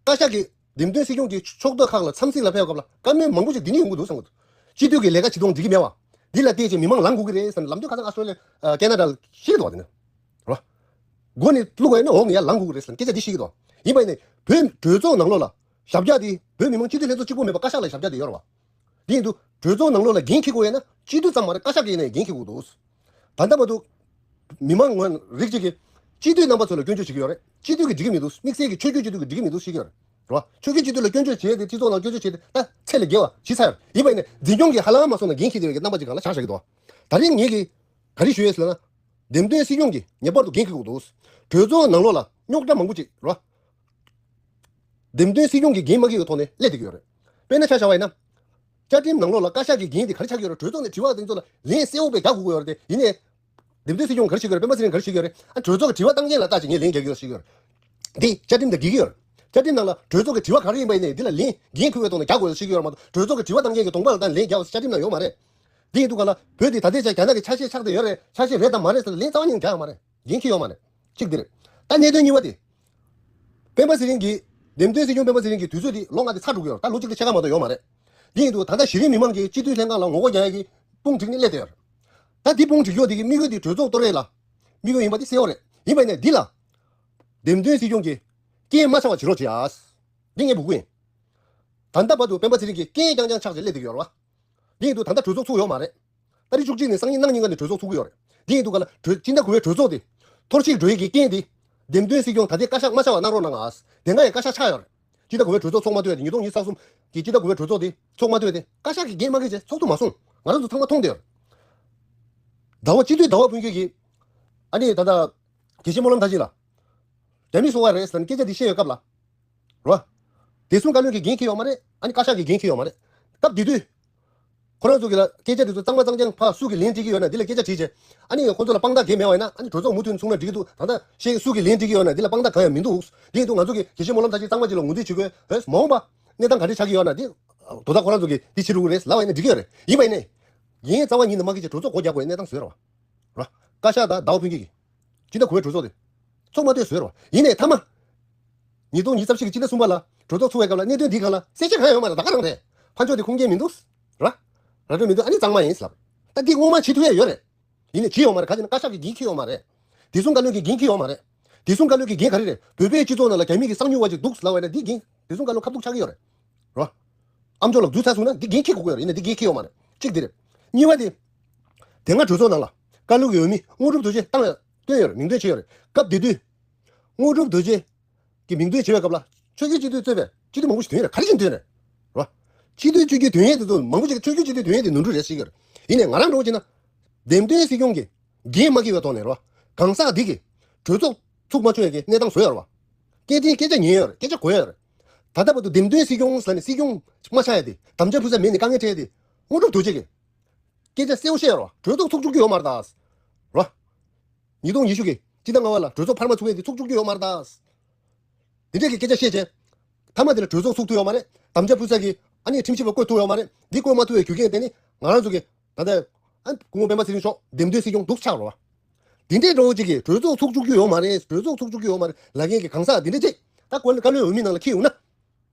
བཀའ་ཤག་གི་འདེམས་ཐོན་སྲིད་སྐྱོང་གི་ཕྱོགས་གཏོགས་ཁག་ལ་འཚམས་གཟིགས་ལ་ཕེབས་སྐབས་ལ་བཀའ་མོལ་མང་པོ་ཅིག་འདི་ནས་ཡོང་གི་འདུག་བསམ་གྱི་འདུག་སྤྱི་འཐུས་ཀྱི་ལས་ཀ་བྱེད་སྟངས་འགྲིག་གི་མེད་བ། འདི་ལ་བལྟས་ཚེ་མི་མང་ལངས་དགོས་ཀྱི་རེད་བསམ་ནས་ལམ་སྟོན་ཁ་སང་ཨ་སི་ཊོ་ལི་ཡ། ཨ། ཁེ་ན་ཌ་ལ་ཤེས་ཀྱི་འདུག་བ། དེ་ནས། རེད་བ། མགོ་ནས་བླུག་པ་ཡིན་ན་འོག་ནས་ཡར་ལངས་དགོས་ཀྱི་རེད་ཟེར་ནས་སྐད་ཆ་འདི་བཤད་ཀྱི་འདུག་ཡིན་པ་ཡིན་ནའི་བོད་གྲོས་ཚོགས་ནང་ལོགས་ལ་ཞབས་བཀྱག་དེ་བོད་མི་མང་སྤྱི་འཐུས་ལྷན་ཚོགས་གཅིག་པོ་མེད་པར་བཀའ་ཤག་ལ་ཞབས་བཀྱག་དེ་ཡོད་རེད་བ། དེ་ཡིན་དུས་གྲོས་ཚོགས་ནང་ལོགས་ལ་འགན་འཁྱེར་དགོས་ཡོད་ན་སྤྱི་འཐུས་ཙམ་མ་རེད། བཀའ་ཤག་གི་ཡིན་ནའི་འགན་འཁྱེར་དགོས་འདུག་ད་ལྟ་བར་དུ་མི་མང་ངོས་རིགས་གཅིག་གིས་སྤྱི་འཐུས་རྣམ་པ་ཚོ་ལ་སྐྱོན་བརྗོད་བྱེད་ཀྱི་ཡོད་རེད། སྤྱི་འཐུས་ཀྱིས་འགྲིག་གི་མི་འདུག་དམིགས་བསལ་གྱི་ཆོས་བརྒྱུད་སྤྱི་འཐུས་ཀྱིས་འགྲིག་གི་མི་འདུག་ཟེར་གྱི་ཡོད་རེད། རེད་བ། ཆོས་བརྒྱུད་སྤྱི་འཐུས་ལ་སྐྱོན་བརྗོད་བྱས་ཏེ་སྤྱི་ཚོགས་ནང་སྐྱོན་བརྗོད་བྱས་ཏེ་ད་ཚད་ལས་བརྒལ་བ་བྱས་ཚར་ཡོད་རེད། ཡིན་པ་ཡིན་ནའི་འཛིན་སྐྱོང་གིས་ཧ་ལམ་མ་སོང་ན་འགན་འཁྱེར་བསྡད་པའི་རྣམ་པ་ཅིག་སྒང་ལ་ཆགས་བཞག་གི་འདུག་ད་རེས་ངེད་ཀྱིས་ག་རེ་ཞུ་ཡས་ཟེར་ན། འདེམས་ཐོན་སྲིད་སྐྱོང་གིས་ངེས་པར་དུ་འགན་འཁྱེར་དགོས་འདུག་གྲོས་ཚོགས་ནང་ལོགས་ལ་རྙོག་དྲ་མང་པོ་ཅིག་རེད་བ། འདེམས་ཐོན་སྲིད་སྐྱོང་གིས་འགན་མ་འཁྱེར་བའི་ཐོག་ནས་སླེབས་བསྡད་ཀྱི་ཡོད་རེད། དཔེར་ན་ཆ་བཞག་པ་ཡིན་ན། བཅའ་ཁྲིམས་ནང་ལོགས་ལ་བཀའ་ཤག་གི་འགན་དེ་ག་རེ་ཆགས་ཀྱི་ཡོད་རེད། གྲོས་ཚོགས་ནས་དྲི་བ་དེ་ཚོ་ལ་ལན་གསལ་པོ་དཔེ་རྒྱག་དགོས་ཀྱི་ཡོད་རེད་དེ། ཡིན་ནའི། འདེམས་ཐོན་སྲིད་སྐྱོང་ག་རེ་བྱེད་ཀྱི་ཡོད་རེད། སྤེན་པ་ཚེ་རིང་ག་རེ་བྱེད་ཀྱི་ཡོད་རེད། ཨ། གྲོས་ཚོགས་ཀྱི་དྲི་བ་བཏང་མཁན་ལ་ལྟ་ཅིག་ངས་ལན་རྒྱག་གི་ཡོད་ཟེར་གྱི་ཡོད་རེད། འདི་བཅའ་ཁྲིམས་དང་འགལ་གྱི་ཡོད་རེད། བཅའ་ཁྲིམས་ནང་ལ་གྲོས་ཚོགས་ཀྱི་དྲི་བ་ག་རེ་ཡིན་པ་ཡིན་ནའི་འདི་ལ་ལན་འགན་འཁུར་བའི་ཐོག་ནས་རྒྱག་དགོས་ཟེར་བཤད་ཀྱི་ཡོད་རེད་མ་གཏོགས། གྲོས་ཚོགས་ཀྱི་དྲི་བ་བཏང་མཁན་གྱི་གདོང་པ་ལ་ལྟ་ནས་ལན་རྒྱག་པ་ཟེར་བཅའ་ཁྲིམས་ནང་ཡོད་མ་རེད། འདི་ཡིན་དུས་ག་ལ་བོད་འདི་ད་ལྟའི་ཆར་རྒྱ་ནག་གི་ཆ་ཤས་ཆགས་བསྡད་ཡོད་རེད། ཆ་ཤས་རེད་དམ་མ་རེད་ཟེར་ལན་རྩ་བ་ཉིད་ནས་རྒྱག་ཡོད་མ་རེད། འགན་འཁྱེར་ཡོད་མ་རེད། གཅིག་འདི་རེད། ད་གནད་དོན་གཉིས་པ་དེ། སྤེན་པ་ཚེ་རིང་གིས། འདེམས་ཐོན་སྲིད་སྐྱོང་སྤེན་པ་ཚེ་རིང་གི་དུས་ཚོད་དེ་ལོ་ལྔ་དེ་ཚར་འགྲོ་གི་ཡོད་རེད། ད་ལོ་གཅིག་དང་ཕྱེད་ཀ་མ་གཏོགས་ཡོད་མ་རེད། འདི་ཡིན་དུས་ད་ལྟ་གཞི་རིམ་མི་མང་གིས་སྤྱི་འཐུས་ལྷན་ཁང་ལ་ངོ་རྒོལ་རྒྱག་ཡག་གི་དཔུང་བསྒྲིགས་ནས་སླེབས་བསྡད་ཡོད་རེད། ད་འདི་དཔུང་བསྒྲིགས་ཡོད་དེ་གི་དམིགས་ཡུལ་དེ་གྲོས་ཚོགས་གཏོར་ཡས་ལ་དམིགས་ཡུལ་ཡིན་པ་དེ་གསལ་པོ་རེད། ཡིན་པ་ཡིན་ནའི་འདི་ལ། འདེམས་ཐོན་སྲིད་སྐྱོང་གིས་རྐྱེན་མ་ཆགས་པ་བྱེད་རོགས་བྱེད་ཨ། འདི་ངས་འབོད་སྐུལ་ཡིན། ད་ལྟ་བར་དུ་སྤེན་པ་ཚེ་རིང་གིས་རྐྱེན་རྐྱང་རྐྱང་ཆགས་བྱས་སླེབས་བསྡད་ཀྱི་ཡོད་རེད་བ། འདི་ཡིན་དུས་ད་ལྟ་གྲོས་ཚོགས་ཚུགས་ཡོད་མ་རེད། ཏ་རིག་བཅུ་གཅིག་ནས་སང་ཉིན་གནངས་ཉིན་ཀ་ནས་གྲོས་ཚོགས་ཚུགས་ཀྱི་ཡོད་རེད། འདི་ཡིན་དུས་ག་ལ་གྲོས་སྤྱི་ཟླ་དགུ་པའི་གྲོས་ཚོགས་དེ་འཐོར་བཤིག་འགྲོ་ཡི་གི་རྐྱེན་དེ། འདེམས་ཐོན་སྲིད་སྐྱོང་ད་ལྟའི་བཀའ་ཤག་མ་ཆགས་པ་གནང་རོགས་གནང་ཨ། དེ་སྔ་ཡང་བཀའ་ཤག་ཆགས་ཡོད་རེད། སྤྱི་ཟླ་དགུ་པའི་གྲོས་ཚོགས་ཚོགས་མ་ཐུབ་ཡ་དེ་ཉིས་སྟོང་ཉི་ཤུ་རྩ་གསུམ་གི་སྤྱི་ཟླ་དགུ་པའི་གྲོས་ཚོགས་དེ་ཚོགས་མ་ཐུབ་ཡ་དེ་བཀའ་ཤག་གི་འགན་མ་འཁྱེར་བྱས་ཚོགས་ཐུབ་མ་སོང་། ང་རང་ཚོ་ཚང་མ་མཐོང་བསྡད་ཡོད་རེད། ཟླ་བ་སྤྱི་འཐུས་ཟླ་བ་ཕུན་ཚོགས་ཀྱིས། ཨ་ནི་ད་ལྟ། དགེ་བཤེས་སྨོན་ལམ་མཐར་ཕྱིན་ལ། རྒྱ་མི་སོང་བ་རེད་ཟེར་ནས་སྐད་ཆ་འདི་བཤད་ཡོད་སྐབས་ལ། རོ། བདེ་སྲུང་བཀའ་བློན་གྱིས་འགན་འཁྱེར་ཡོད་མ་རེད། ཨ་ནི་བཀའ་ཤག་གིས་འགན་འཁྱེར་ཡོད་མ་རེད། སྐབས་དེ་དུས། ཁོ་རང་ཚོ་གི་ལ་སྐད་ཆ་དེ་ཚོ་གཙང་མ་གཙང་རྐྱང་ཕར་སུ་གིས་ལན་འཁྲི་གི་ཡོད་ན་འདི་ལ་སྐད་ཆ་དྲིས་བྱས། ཨ་ནི་ཁོ་ཚོ་ལ་དཔང་རྟགས་གང་ཡང་མེད་པ་ཡིན་ན་ཨ་ནི་གྲོས་ཚོགས་མུ་མཐུད་ཚུགས་ན་འགྲིག་གི་འདུག་ད་ལྟ་ཤེས་སུ་གིས་ལན་འཁྲི་གི་ཡོད་ན་འདི་ལ་དཔང་རྟགས་གང་ཡང་མི་འདུག་འདི་ཡིན་དུས་ང་ཚོ་གི་དགེ་བཤེས་སྨོན་ལམ་མཐར་ཕྱིན་གཙང་མ་ཅིག་ལ་ངོས་འཛིན་བྱེད་དགོས། ཧེ་མ་འོངས་པ། གནས་སྟངས་ག་འདྲ་ཆགས་ཀྱི་ཡོད་ན་འདི། དོ་བདག་ཁོ་རང་ཚོ་གིས་འདི་བྱེད་རུ་རེད་ལབ་པ་ཡིན་ན་འགྲིག་གི་ཡོད་རེད། ཡིན་པ་ཡིན་ནའི། ངས་རྩ་བ་ཉིད་ནས་མ་འཁྱེར་བྱས་གྲོས་ཚོགས་སྒོ་རྒྱག་དགོས་པའི་གནས་སྟངས་བཟོས་རེད་བ། ར། བཀའ་ཤག་དང་ཟླ་བ་ཕུན་ཚོགས་ཀྱིས། སྤྱི་ཟླ་དགུ་པའི་གྲོས་ཚོགས་དེ། ཚོགས་མ་ཐུབ་བཟོས་རེད་བ། ཡིན་ནའི་མཐའ་མ། ཉིས་སྟོང་ཉི་ཤུ་རྩ་བཞི་གི་སྤྱི་ཟླ་གསུམ་པ་ལ་གྲོས་ཚོགས་ཚུགས་པའི་སྐབས་ལ་གནད་དོན་འདིའི་སྒང་ལ་གསལ་བཤད་གང་ཡང་ཡོད་མ་རེད། ད་ག་རང་རེད། ཕར་ཕྱོགས་དེ་ཁུངས་སྐྱེལ་མི་འདུག་ར། ར་སྤྲོད་མི་འདུག་ཨ་ནི་གཙང་མ་ཡིན་ལབ། ད་འདི་སྔོན་མ་བྱེད་ཐུབ་ཡ་ཡོད་རེད། ཡིན་ནའི་བྱེད་ཡོད་མ་རེད། ག་ཅི་ན་བཀའ་ཤག་གིས་འགན་འཁྱེར་ཡོད་མ་རེད། བདེ་སྲུང་བཀའ་བློན་གྱིས་འགན་འཁྱེར་ཡོད་མ་རེད། བདེ་སྲུང་བཀའ་བློན་གྱི་འགན་ག་རེ་རེད། བོད་པའི་སྤྱི་ཚོགས་ནང་ལ་རྒྱ་མི་གི་གསང་ཉུལ་བ་ཅིག་འདུག་ལབ་པ་ཡིན་ན་འདི་འགན་བདེ་སྲུང་བཀའ་བློན་ཁ་ཐུག་ཆགས་ཀྱི་ཡོད་རེད། རོ། ཨ་མཆོག་ལ་རྫུན་ཚ་སོང་ན་འདི་འགན་འཁྱེར་དགོས་ཀྱི་ཡོད་རེད། ཡིན་ན་འདི་འགན་འཁྱེར་ཡོད་མ་རེད། གཅིག་འདི་རེད། གཉིས་པ་དེ། དེ་སྔ་གྲོས་ཚོགས་ནང་ལ་བཀའ་བློན་གྱི་འོས་མི་དངོས་གྲུབ་རྡོ་རྗེ་བཏང་ཡོད། བཏོན་ཡོད་རེད། མིང་འདོན་བྱས་ཡོད་རེད། སྐབས་དེ་དུས། དངོས་གྲུབ་རྡོ་རྗེ་གི་མིང་འདོན་བྱས་པའི་སྐབས་ལ་ཆོས་བརྒྱུད་སྤྱི་འཐུས་གཙོས་པའི་ སྤྱི་འཐུས་མང་པོ་ཞིག་ཐོན་ཡོད་རེད། ག་རེ་བྱས་ནས་ཐོན་རེད། རེད་བ། སྤྱི་འཐུས་བཅོས་བསྒྱུར་ཐོན་ཡས་དེ་ཚོ་མང་པོ་ཞིག་བཅོས་བསྒྱུར་སྤྱི་འཐུས་ཐོན་ཡས་དེ་ནོར་འཁྲུལ་རེད་ཟེར་གྱི་ཡོད་རེད། ཡིན་ནའི་ང་རང་འདྲ་བོ་བྱས་ན། འདེམས་ཐོན་སྲིད་སྐྱོང་གི་འགན་མ་འཁྱེར་བའི་ཐོག་ནས་རེད་བ། གང་ཟག་འདི་གིས་གྲོས་ཚོགས་ཚུགས་མ་ཆོག་ཡས་ཀྱི་གནས་སྟངས་བཟོས་ཡོད་རེད་བ། སྐད་འཕྲིན་སྐད་ཆ་ཉན་ཡོད་རེད། སྐད་ཆ་གོ་ཡོད་རེད། ད་ལྟ་བར་དུ་འདེམས་ཐོན་སྲིད་སྐྱོང་ཟེར་ནས་སྲིད་སྐྱོང་མ་ཆགས་ཡ་དེ། དམ་བཅའ་ཕུལ་ས་མེད་ནས་དཀའ་ངལ་འཕྲད་ཡ་དེ། དངོས་གྲུབ་རྡོ་རྗེ་གིས་སྐད་ཆ་གསལ་པོ་བཤད་ཡོད་རེད་བ། གྲོས་ཚོགས་ཚུགས་བཅུག་རྒྱུ་ཡོད་མ་རེད་ད། རེད་བ། ཉིས་སྟོང་ཉི་ཤུ་གི་སྤྱི་ཟླ་ལྔ་པ་ལ་གྲོས་ཚོགས་འཕར་མ་ཚུགས་ཡས་དེ་ཚུགས་བཅུག་རྒྱུ་ཡོད་མ་རེད་ད། འདི་འདྲས་ཀྱི་སྐད་ཆ་བཤད་བྱས། མཐའ་མ་དེ་ལ་གྲོས་ཚོགས་ཚུགས་ཐུབ་ཡོད་མ་རེད། དམ་བཅའ་ཕུལ་ས་གི་ཨ་ནི་ཁྲིམས་ཞིབ་པ་བསྐོ་ཐུབ་ཡོད་མ་རེད། འདི་བསྐོ་མ་ཐུབ་པའི་རྒྱུ་རྐྱེན་དེ་ནི་ང་རང་ཚོ་གི་ད་ལྟ་ཨ་སྐུ་ངོ་སྤེན་པ་ཚེ་རིང་མཆོག་འདེམས་ཐོན་སྲིད་སྐྱོང་འདུག་ཆགས་རོགས། འདི་འདྲའི་འགྲོ་བ་ཅིག་གིས་གྲོས་ཚོགས་ཚུགས་བཅུག་རྒྱུ་ཡོད་མ་རེད། གྲོས་ཚོགས་ཚུགས་བཅུག་རྒྱུ་ཡོད་མ་རེད་ལབ་མཁན་གྱི་གང་ཟག་འདི་འདྲ་ཅིག་ད་བཀའ་བློན་འོས་མི་ནང་ལ་འཁྱེར་ཡོང་ན།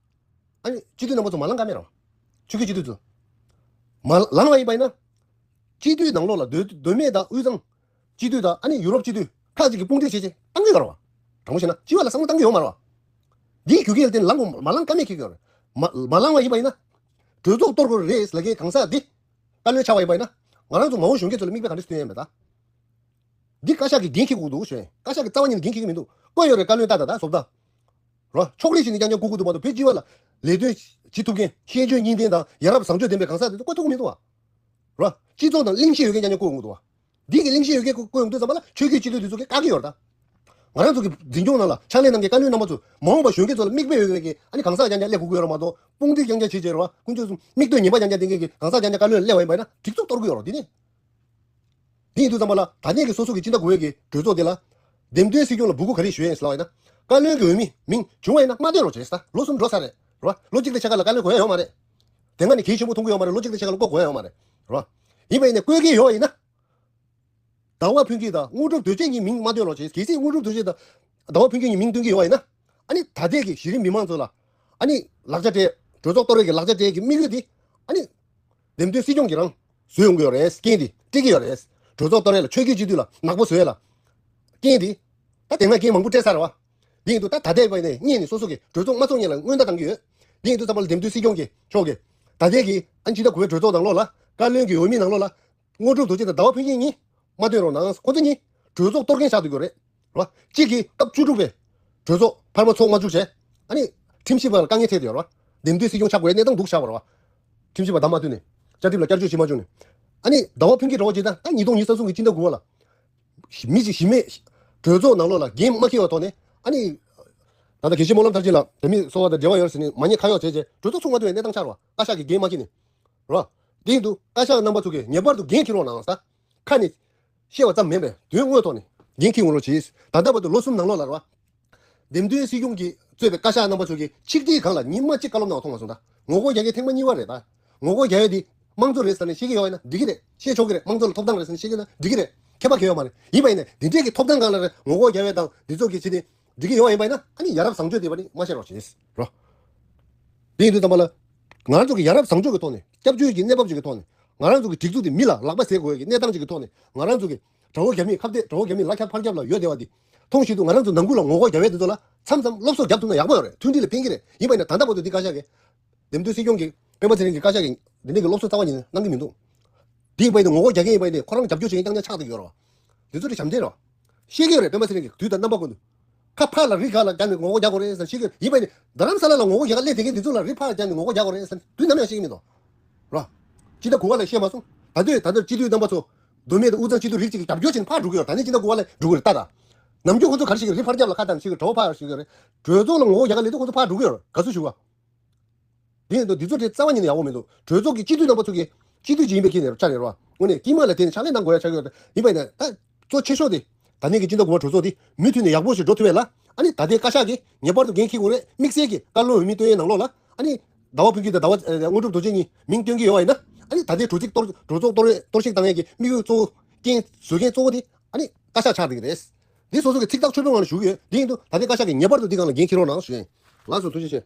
ཨ་ནི་སྤྱི་འཐུས་རྣམ་པ་ཚོ་མ་ལངས་ཀ་མེད་རོགས། ཆོལ་ཁའི་སྤྱི་འཐུས་ཚོ། མ་ལངས་པ་ཡིན་པ་ཡིན་ན། སྤྱི་འཐུས་ནང་ལོགས་ལ་མདོ་མདོ་སྨད་དང་དབུས་གཙང་སྤྱི་འཐུས་དང་ཨ་ནི་ཡུ་རོབ་སྤྱི་འཐུས་ཁག་ཅིག་གིས་དཔུང་སྒྲིག་བྱས་བྱས་བཏང་གི་ཡོད་རེད་བ། དྲང་པོ་བཤད་ན་སྤྱི་པ་ལ་བསམ་བློ་བཏང་གི་ཡོད་མ་རེད་བ། འདིའི་རྒྱུ་རྐྱེན་ལ་བརྟེན་ལངས་དགོས་མ་ལངས་ཀ་མེད་འཁྱེར་གྱི་ཡོད་རེད། མ་མ་ལངས་པ་ཡིན་པ་ཡིན་ན། གྲོས་ཚོགས་གཏོར་དགོས་རེད་ལབ་མཁན་གང་ཟག་འདི། བཀའ་བློན་ཆགས་པ་ཡིན་པ་ཡིན་ན། ང་རང་ཚོ་མ་འོངས་གཞོན་སྐྱེས་ཚོ་ལ་མིག་དཔེ་ག་འདྲ་སྟོན་ཡས་མེད་ད། འདི་བཀའ་ཤག་གིས་འགན་འཁྱེར་དགོས་འདུག་ཞེས། བཀའ་ཤག་གིས་རྩ་བ་ཉིད་ནས་འགན་འཁྱེར་གྱི་མི་འདུག་བསྐོས་ཡོད་རེད། བཀའ་བློན་ཏག་ཏག་ད་བཟོ་ལྟ། རོ། ཕྱོགས་རིས་ཤིག་ནས་རྐྱང་རྐྱང་བསྐོ་དགོས་འདུག་མ་གཏོགས་བོད་སྤྱི་པ་ལ་ལས་དོན་བྱེད་ཐུབ་མཁན། ཤེས་འཇོན་གཉིས་ལྡན་དང་ཡ་རབས་བཟང་སྤྱོད་ལྡན་པའི་གང་ཟག་དེ་ཚོ་བསྐོ་ཐུབ་ཀྱི་མི་འདུག་བ། རོ། སྤྱི་ཚོགས་ནང་གླེང་གཞི་ཡོད་མཁན་རྐྱང་རྐྱང་བསྐོ་ཡོང་གི་འདུག་བ། འདི་གི་གླེང་གཞི་ཡོད་མཁན་བསྐོ་ཡོང་དུས་ཙམ་པ་ལ་ཆོལ་ཁའི་སྤྱི་འཐུས་དེ་ཚོ་གིས་བཀག་གི་ཡོད་རེད་ད། ང་རང་ཚོ་གི་འཛིན་སྐྱོང་ནང་ལ་ཕྱག་ལས་གནང་མཁན་བཀའ་བློན་རྣམ་པ་ཚོ་མ་འོངས་པ་གཞོན་སྐྱེས་ཚོ་ལ་མིག་དཔེ་ཡོད་མཁན་གྱི་ཨ་ནི་གང་ཟག་རྐྱང་རྐྱང་སླེབས་དགོས་ཀྱི་ཡོད་རེད་མ་གཏོགས། དཔུང་སྒྲིག་རྐྱང་རྐྱང་བྱེད་བྱེད་རེད་བ། ཀུན་སྤྱོད་གསུམ་མིག་ལྟོས་ངན་པ་རྐྱང་རྐྱང་ལྡན་མཁན་གྱི་གང་ཟག་རྐྱང་རྐྱང་བཀའ་བློན་སླེབས་པ་ཡིན་པ་ཡིན་ན་སྒྲིག་འཛུགས་གཏོར་གྱི་ཡོད་རེད། འདི་ནི། དེ་ཡིན་དུས་ཙམ་པ་ལ་ད་ལྟའི་གི་སོ་སོ་གི་སྤྱི་ཟླ་དགུ་པའི་གི་གྲོས་ཚོགས་དེ་ལ། འདེམས་ཐོན་སྲིད་སྐྱོང་ལ་འབོད་སྐུལ་ག་རེ་ཞུ་ཡིན་ཟེར་ལབ་པ་ཡིན་ན། བཀའ་བློན་གྱི་འོས་མི་མིང་བྱུང་བ་ཡིན་ན་མ་འདོན་རོགས་བྱེད་ཟེར། ལོ་གསུམ་འགྲོ་ཚར་རེད། རོ། ལོ་གཅིག་དང་ཕྱེད་ཀ་ལ་བཀའ་བློན་གོ་ཡ་ཡོད་མ་རེད། དེ་སྔ་ནས་གལ་ཆེན་པོ་མཐོང་གི་ཡོད་མ་རེད། ལོ་གཅིག་དང་ཕྱེད་ཀ་ལ་བསྐོ་དགོས་ཡ་ཡོད་མ་རེད། རོ། ཡིན་པ་ཡིན་ན་བསྐོ་གི་ཡོད་པ་ཡིན་ན། ཟླ་བ་ཕུན་སྐྱིད་དང་དངོས་གྲུབ་རྡོ་རྗེ་གཉིས་མིང་མ་འདོན་རོགས་བྱེད། གལ་སྲིད་དངོས་གྲུབ་རྡོ་རྗེ་དང་ཟླ་བ་ཕུན་སྐྱིད་གཉིས་མིང་འདོན་གྱི་ཡོད་པ་ཡིན་ན། ཨ་ནི་ད་ལྟའི་གི་གཞི་རིམ་མི་མང་ཚོ་ལ། ཨ་ནི་ལག་ཆ་སྤྲད། གྲོས་ཚོགས་གཏོར་བའི་གི་ལག་ཆ་སྤྲད་ཀྱི་དམིགས་ཡུལ་དེ། ཨ་ནི། འདེམས་ཐོན་སྲིད་སྐྱོང་གིས་རང་བཟོས་ཡོང་གི་ཡོད་རེད། རྐྱེན་དེ་སྤྲད་ཀྱི་ཡོད་རེད། གྲོས་ཚོགས་གཏོར་ཡ་ལ་ཆོལ་ཁའི་སྤྱི་འཐུས་ལ་ནག་པོ་བཟོ་ཡ་ལ། རྐྱེན་དེ། ད་དེ་སྔ་རྐྱེན་མང་པོ་སྤྲད་ཚར་བ། དེ་ཡིན་དུས་ད་ད་ལྟའི་བར་ནས་སྔོན་ནས་སོ་སོ་གི་གྲོས་ཚོགས་མ་ཚོགས་སྔོན་ལ་སྔོན་བརྡ་བཏང་གི་ཡོད། དེ་ཡིན་དུས་ཙམ་པ་ལ་འདེམས་ཐོན་སྲིད་སྐྱོང་གི་ཕྱོགས་ཀྱི། ད་ལྟའི་གི་ཨ་ནི་སྤྱི་ཟླ་དགུ་པའི་གྲོས་ཚོགས་ནང་ལོགས་ལ་བཀའ་བློན་གྱི་འོས་མི་ནང་ལོགས་ལ། དངོས་གྲུབ་རྡོ་རྗེ་དང་ཟླ་བ་ཕུན་སྐྱིད་གཉིས་མ་འདོན་རོགས་གནང་། ཁོ་ཚོ་གཉིས་གྲོས་ཚོགས་གཏོར་མཁན་ཆགས་སྡོད་ཀྱི་ཡོད་རེད། རེད་བ། གཅིག་གིས་སྐབས་བཅུ་དྲུག་པའི་གྲོས་ཚོགས་འཕར་མ་ཚོགས་མ་བཅུག་བྱས། ཨ་ནི་ཁྲིམས་ཞིབ་པ་ལ་དཀའ་ངལ་འཕྲད་ཡོད་རེད་བ། འདེམས་ཐོན་སྲིད་སྐྱོང་ཆགས་དགོས་གནས་སྟངས་འདུག་ཆགས་པ་རེད་བ། ཁྲིམས་ཞིབ་པ་བདམས་མ་ཐུབ་ནས། བཅའ་ཁྲིམས་ལ་བསྐྱར་བཅོས་བྱེད་མ་བཅུག་ནས། ཨ་ནི་ཟླ་བ་ཕུན་སྐྱིད་རེད་བ་བྱས་ཙང་ད་ཉིས་སྟོང་ཉི་ཤུ་རྩ་གསུམ་གྱི་སྤྱི་ཟླ་དགུ་པ་ལ། མི་གཅིག་གཞི་མེད། གྲོས་ཚོགས་ནང་ལོགས་ལ་འགན་མ་འཁྱེར་བའི་ཐོག་ནས། ཨ་ནི། ད་ལྟ་དགེ་བཤེས་སྨོན་ལམ་མཐར་ཕྱིན་ལགས་བོད་མི་སོ་པ་དང་འབྲེལ་བ་ཡོད་ཟེར་ནས་མ་ཉེས་ཁ་གཡོག་བྱས་བྱས་གྲོས་ཚོགས་ཚུགས་མ་ཐུབ་པའི་གནས་སྟངས་ཆགས་རེད་བ། བཀའ་ཤག་གིས་འགན་མ་འཁྱེར་ནས། རོ། དེ་ཡིན་དུས་བཀའ་ཤག་རྣམ་པ་ཚོ་གིས་ངེས་པར་དུ་འགན་འཁྱེར་རོགས་གནང་ཟེར། ཁ་ནས་བཤད་པ་ཙམ་མིན་པས་དོན་དངོས་ཐོག་ནས་འགན་འཁྱེར་ཡོང་རོགས་གྱིས། ད་ལྟ་བར་དུ་ལོ་གསུམ་ནང་ལོགས་ལ་རོ། འདེམས་ཐོན་སྲིད་སྐྱོང་གིས་གཙོས་པའི་བཀའ་ཤག་རྣམ་པ་ཚོ་གིས་ཆིག་སྒྲིལ་སྒང་ལ་ཉི་མ་གཅིག་བཀའ་སློབ་གནང་བ་མཐོང་མ་སོང་ད། ངོ་རྒོལ་རྒྱག་མཁན་ཐེངས་མ་གཉིས་པ་རེད་ད། ངོ་རྒོལ་རྒྱག་ཡས་དེ་དམངས་གཙོ་རེད་ཟེར་ནས་བཤད་ཀྱི་ཡོད་ཡིན་ན་འགྲིག་གི་རེད། བཤད་ཆོག་གི་རེད། དམངས་གཙོ་ལ་ཐོབ་ཐང་རེད་ཟེར་ནས་བཤད་ཀྱི་ཡོད་ན་འགྲིག་གི་རེད། ཁྱད་པར་གང་ཡོད་མ་རེད། ཡིན་པ་ཡིན་ནའི་འདི་འདྲས་ཀྱི་ཐོབ་ཐང་སྒང་ལ་རེད། ངོ་རྒོལ་རྒྱག་ཡས་དང་འདི་ཚོ་གི་བྱས་ནས་འགྲིག་གི་ཡོད་ཡིན་པ་ཡིན་ན། ཨ་ནི་ཡ་རབས་བཟང་སྤྱོད་དེ་བ་ནི་མ་བཤད་རོགས་བྱེད་རོ། དེ་ཡིན་དུས་ཙམ་པ་ལ། ང་རང་ཚོ་གི་ཡ་རབས་བཟང་སྤྱོད་ཀྱི་ཐོག་ནས། སྐྱབས་བཅོལ་གྱི་གནས་བབ་ཅིག་གི་ཐོག་ནས། ང་རང་ཚོ་གི་སྒྲིག་འཛུགས་དེ་མི་ལ་ལག་པ་ཟེར་དགོས་ཀྱི་གནས་སྟངས་ཅིག་གི་ཐོག་ནས། ང་རང་ཚོ་གི་དགྲ་བོ་རྒྱ་མིས་ཁ་གཏད། དགྲ་བོ་རྒྱ་མིས་ལག་ཁྱེར་ཕར་རྒྱབ་ལ་ཡོད་བསྡད་པ་དེ་མཐོང་བཞིན་དུ། ང་རང་ཚོ་ནང་ཁུལ་ལ་ངོ་རྒོལ་རྒྱག་ཡས་དེ་ཚོ་ལ་མཚམས་མཚམས་སློབ་གསོ་རྒྱབ་ཐུབ་ན་ཡག་པོ་ཡོད་རེད། མཐུན་སྒྲིལ་ལ་ཕན་གྱི་རེད། ཡིན་པ་ཡིན་ན་ད་ལྟ་བར་དུ་འདི་བཀའ་ཤག་གིས། འདེམས་ཐོན་སྲིད་སྐྱོང་གིས། སྤེན་པ་ཚེ་རིང་གི་བཀའ་ཤག་གིས་འདི་འདྲ་གི་སློབ་གསོ་རྩ་བ་ཉིད་ནས་གནང་གི་མི་འདུག་འདི་ཡིན་པ་ཡིན་ན་ངོ་རྒོལ་རྒྱག་མཁན་ཡིན་པ་ཡིན་ནའི་ཁོ་རང་རྒྱབ་སྐྱོར་བྱེད་མཁན་རྐྱང་རྐྱང་ཆགས་བསྡད་ཡོད་རེད་བ། འདི་ཚོ་དེ་ཞབས་འདྲེན་རེད་བ། ཤེས་ཀྱི་ཡོད་རེད། སྤེན་པ་ཚེ་རིང་གིས་དུས་དང་རྣམ་པ་ཀུན་ཏུ། ཁ་ཕར་ལ་རི་ཁ་ལ་བརྒྱབ་ནས་ངོ་རྒོལ་རྒྱག་དགོས་རེད་ཟེར་ཤེས་ཀྱི་ཡོད་རེད། ཡིན་པ་ཡིན་ནའི་རྡ་རམ་ས་ལ་ལ་ངོ་རྒོལ་རྒྱག་ག་སླེབས་བསྡད་མཁན་འདི་ཚོ་ལ་རི་ཕར་བརྒྱབ་ནས་ངོ་རྒོལ་རྒྱག་དགོས་རེད་ཟེར་དུས་ནམ་ཡང་ཤེས་ཀྱི་མི་འདུག་ར། སྤྱི་ཟླ་དགུ་པ་ལ་བཤད་མ་སོང་། ད་དུས་ད་ལྟ་སྤྱི་འཐུས་རྣམ་པ་ཚོ། མདོ་སྨད་དང་དབུས་གཙང་སྤྱི་འཐུས་རིགས་གཅིག་གིས་རྒྱབ་སྐྱོར་བྱས་ནས་ཕར་འགྲོ་གི་ཡོད་རེད། ད་ནི་སྤྱི་ཟླ་དགུ་པ་ལ་འགྲོ་གི་རེད་ད། ད་ནམ་རྒྱུན་ཁོ་ཚོ་ག་རེ་བྱེད་ཀྱི་རེད། རི་ཕར་རྒྱབ་ལ་ཁ་བཏང་ནས་བྱེད་ཀྱི་རེད། གྲོད་པ་ཕར་བཞུར་གྱི་རེད། གྲོས་ཚོགས་ལ་ངོ་རྒོལ་རྒྱག་ག་སླེབས་དུས་ཁོ་ཚོ་ཕར་འགྲོ་གི་ཡོད་རེད། ག་ཚོད་ཞུ་བ། དེ་ཡིན་དུས་འདི་ཚོ་དེ་རྩ་བ་ཉིད་ནས་ཡག་པོ་མི་འདུག་གྲོས་ཚོགས་ཀྱི་སྤྱི་འཐུས་རྣམ་པ་ཚོ་གིས་སྤྱི་འཐུས་ཅིག་ཡིན་པའི་ཁྱེད་ནས་ཆ་རེད་རོ། དངོས་གནས་དཀྱིལ་མ་ལ་བརྟེན་ནས་ཕྱག་ལས་གནང་དགོས་ཡ་ཆགས་ཀྱི་ཡོད་རེད། ཡིན་པ་ཡིན་ན་ད་གཙོ་ཆེ་ཤོས་དེ། ད་ནས་ཀྱི་སྤྱི་ཟླ་དགུ་པ་གྲོས་ཚོགས་དེ་མུ་མཐུད་ནས་ཡག་པོ་ཞིག་འགྲོ་ཐུབ་ཡས་ལ། ཨ་ནི་ད་ལྟའི་བཀའ་ཤག་གིས་ངེས་པར་དུ་འགན་འཁྱེར་དགོས་རེད། དམིགས་བསལ་གྱི་བཀའ་བློན་འོས་མི་བཏོན་ཡས་ནང་ལོགས་ལ། ཨ་ནི་ཟླ་བ་ཕུན་སྐྱིད་དང་ཟླ་བ་ཨ་དངོས་གྲུབ་རྡོ་རྗེ་གཉིས་མིང་བཏོན་གྱི་ཡོད་པ་ཡིན་ན། ཨ་ནི་ད་ལྟའི་གྲོས་ཚིག་གཏོར་གྲོས་ཚོགས་གཏོར་གཏོར་བཤིག་བཏང་ཡས་ཀྱི་དམིགས་ཡུལ་གཙོ་བོ། རྐྱེན་བཟོ་མཁན་གཙོ་བོ་དེ། ཨ་ནི་བཀའ་ཤག་ཆགས་བསྡད་ཀྱི་རེད། འདི་སོ་སོ་གི་ཚིག་ཐག་ཆོད་པོའི་ངང་ནས་ཞུ་གི་ཡོད། དེ་ཡིན་དུས་ད་ལྟའི་བཀའ་ཤག་གིས་ངེས་པར་དུ་འདི་སྒང་ལ་འགན་འཁྱེར་རོགས་གནང་ཞུ་ཡིན། ལགས་སོ། ཐུགས་རྗེ་ཆེ།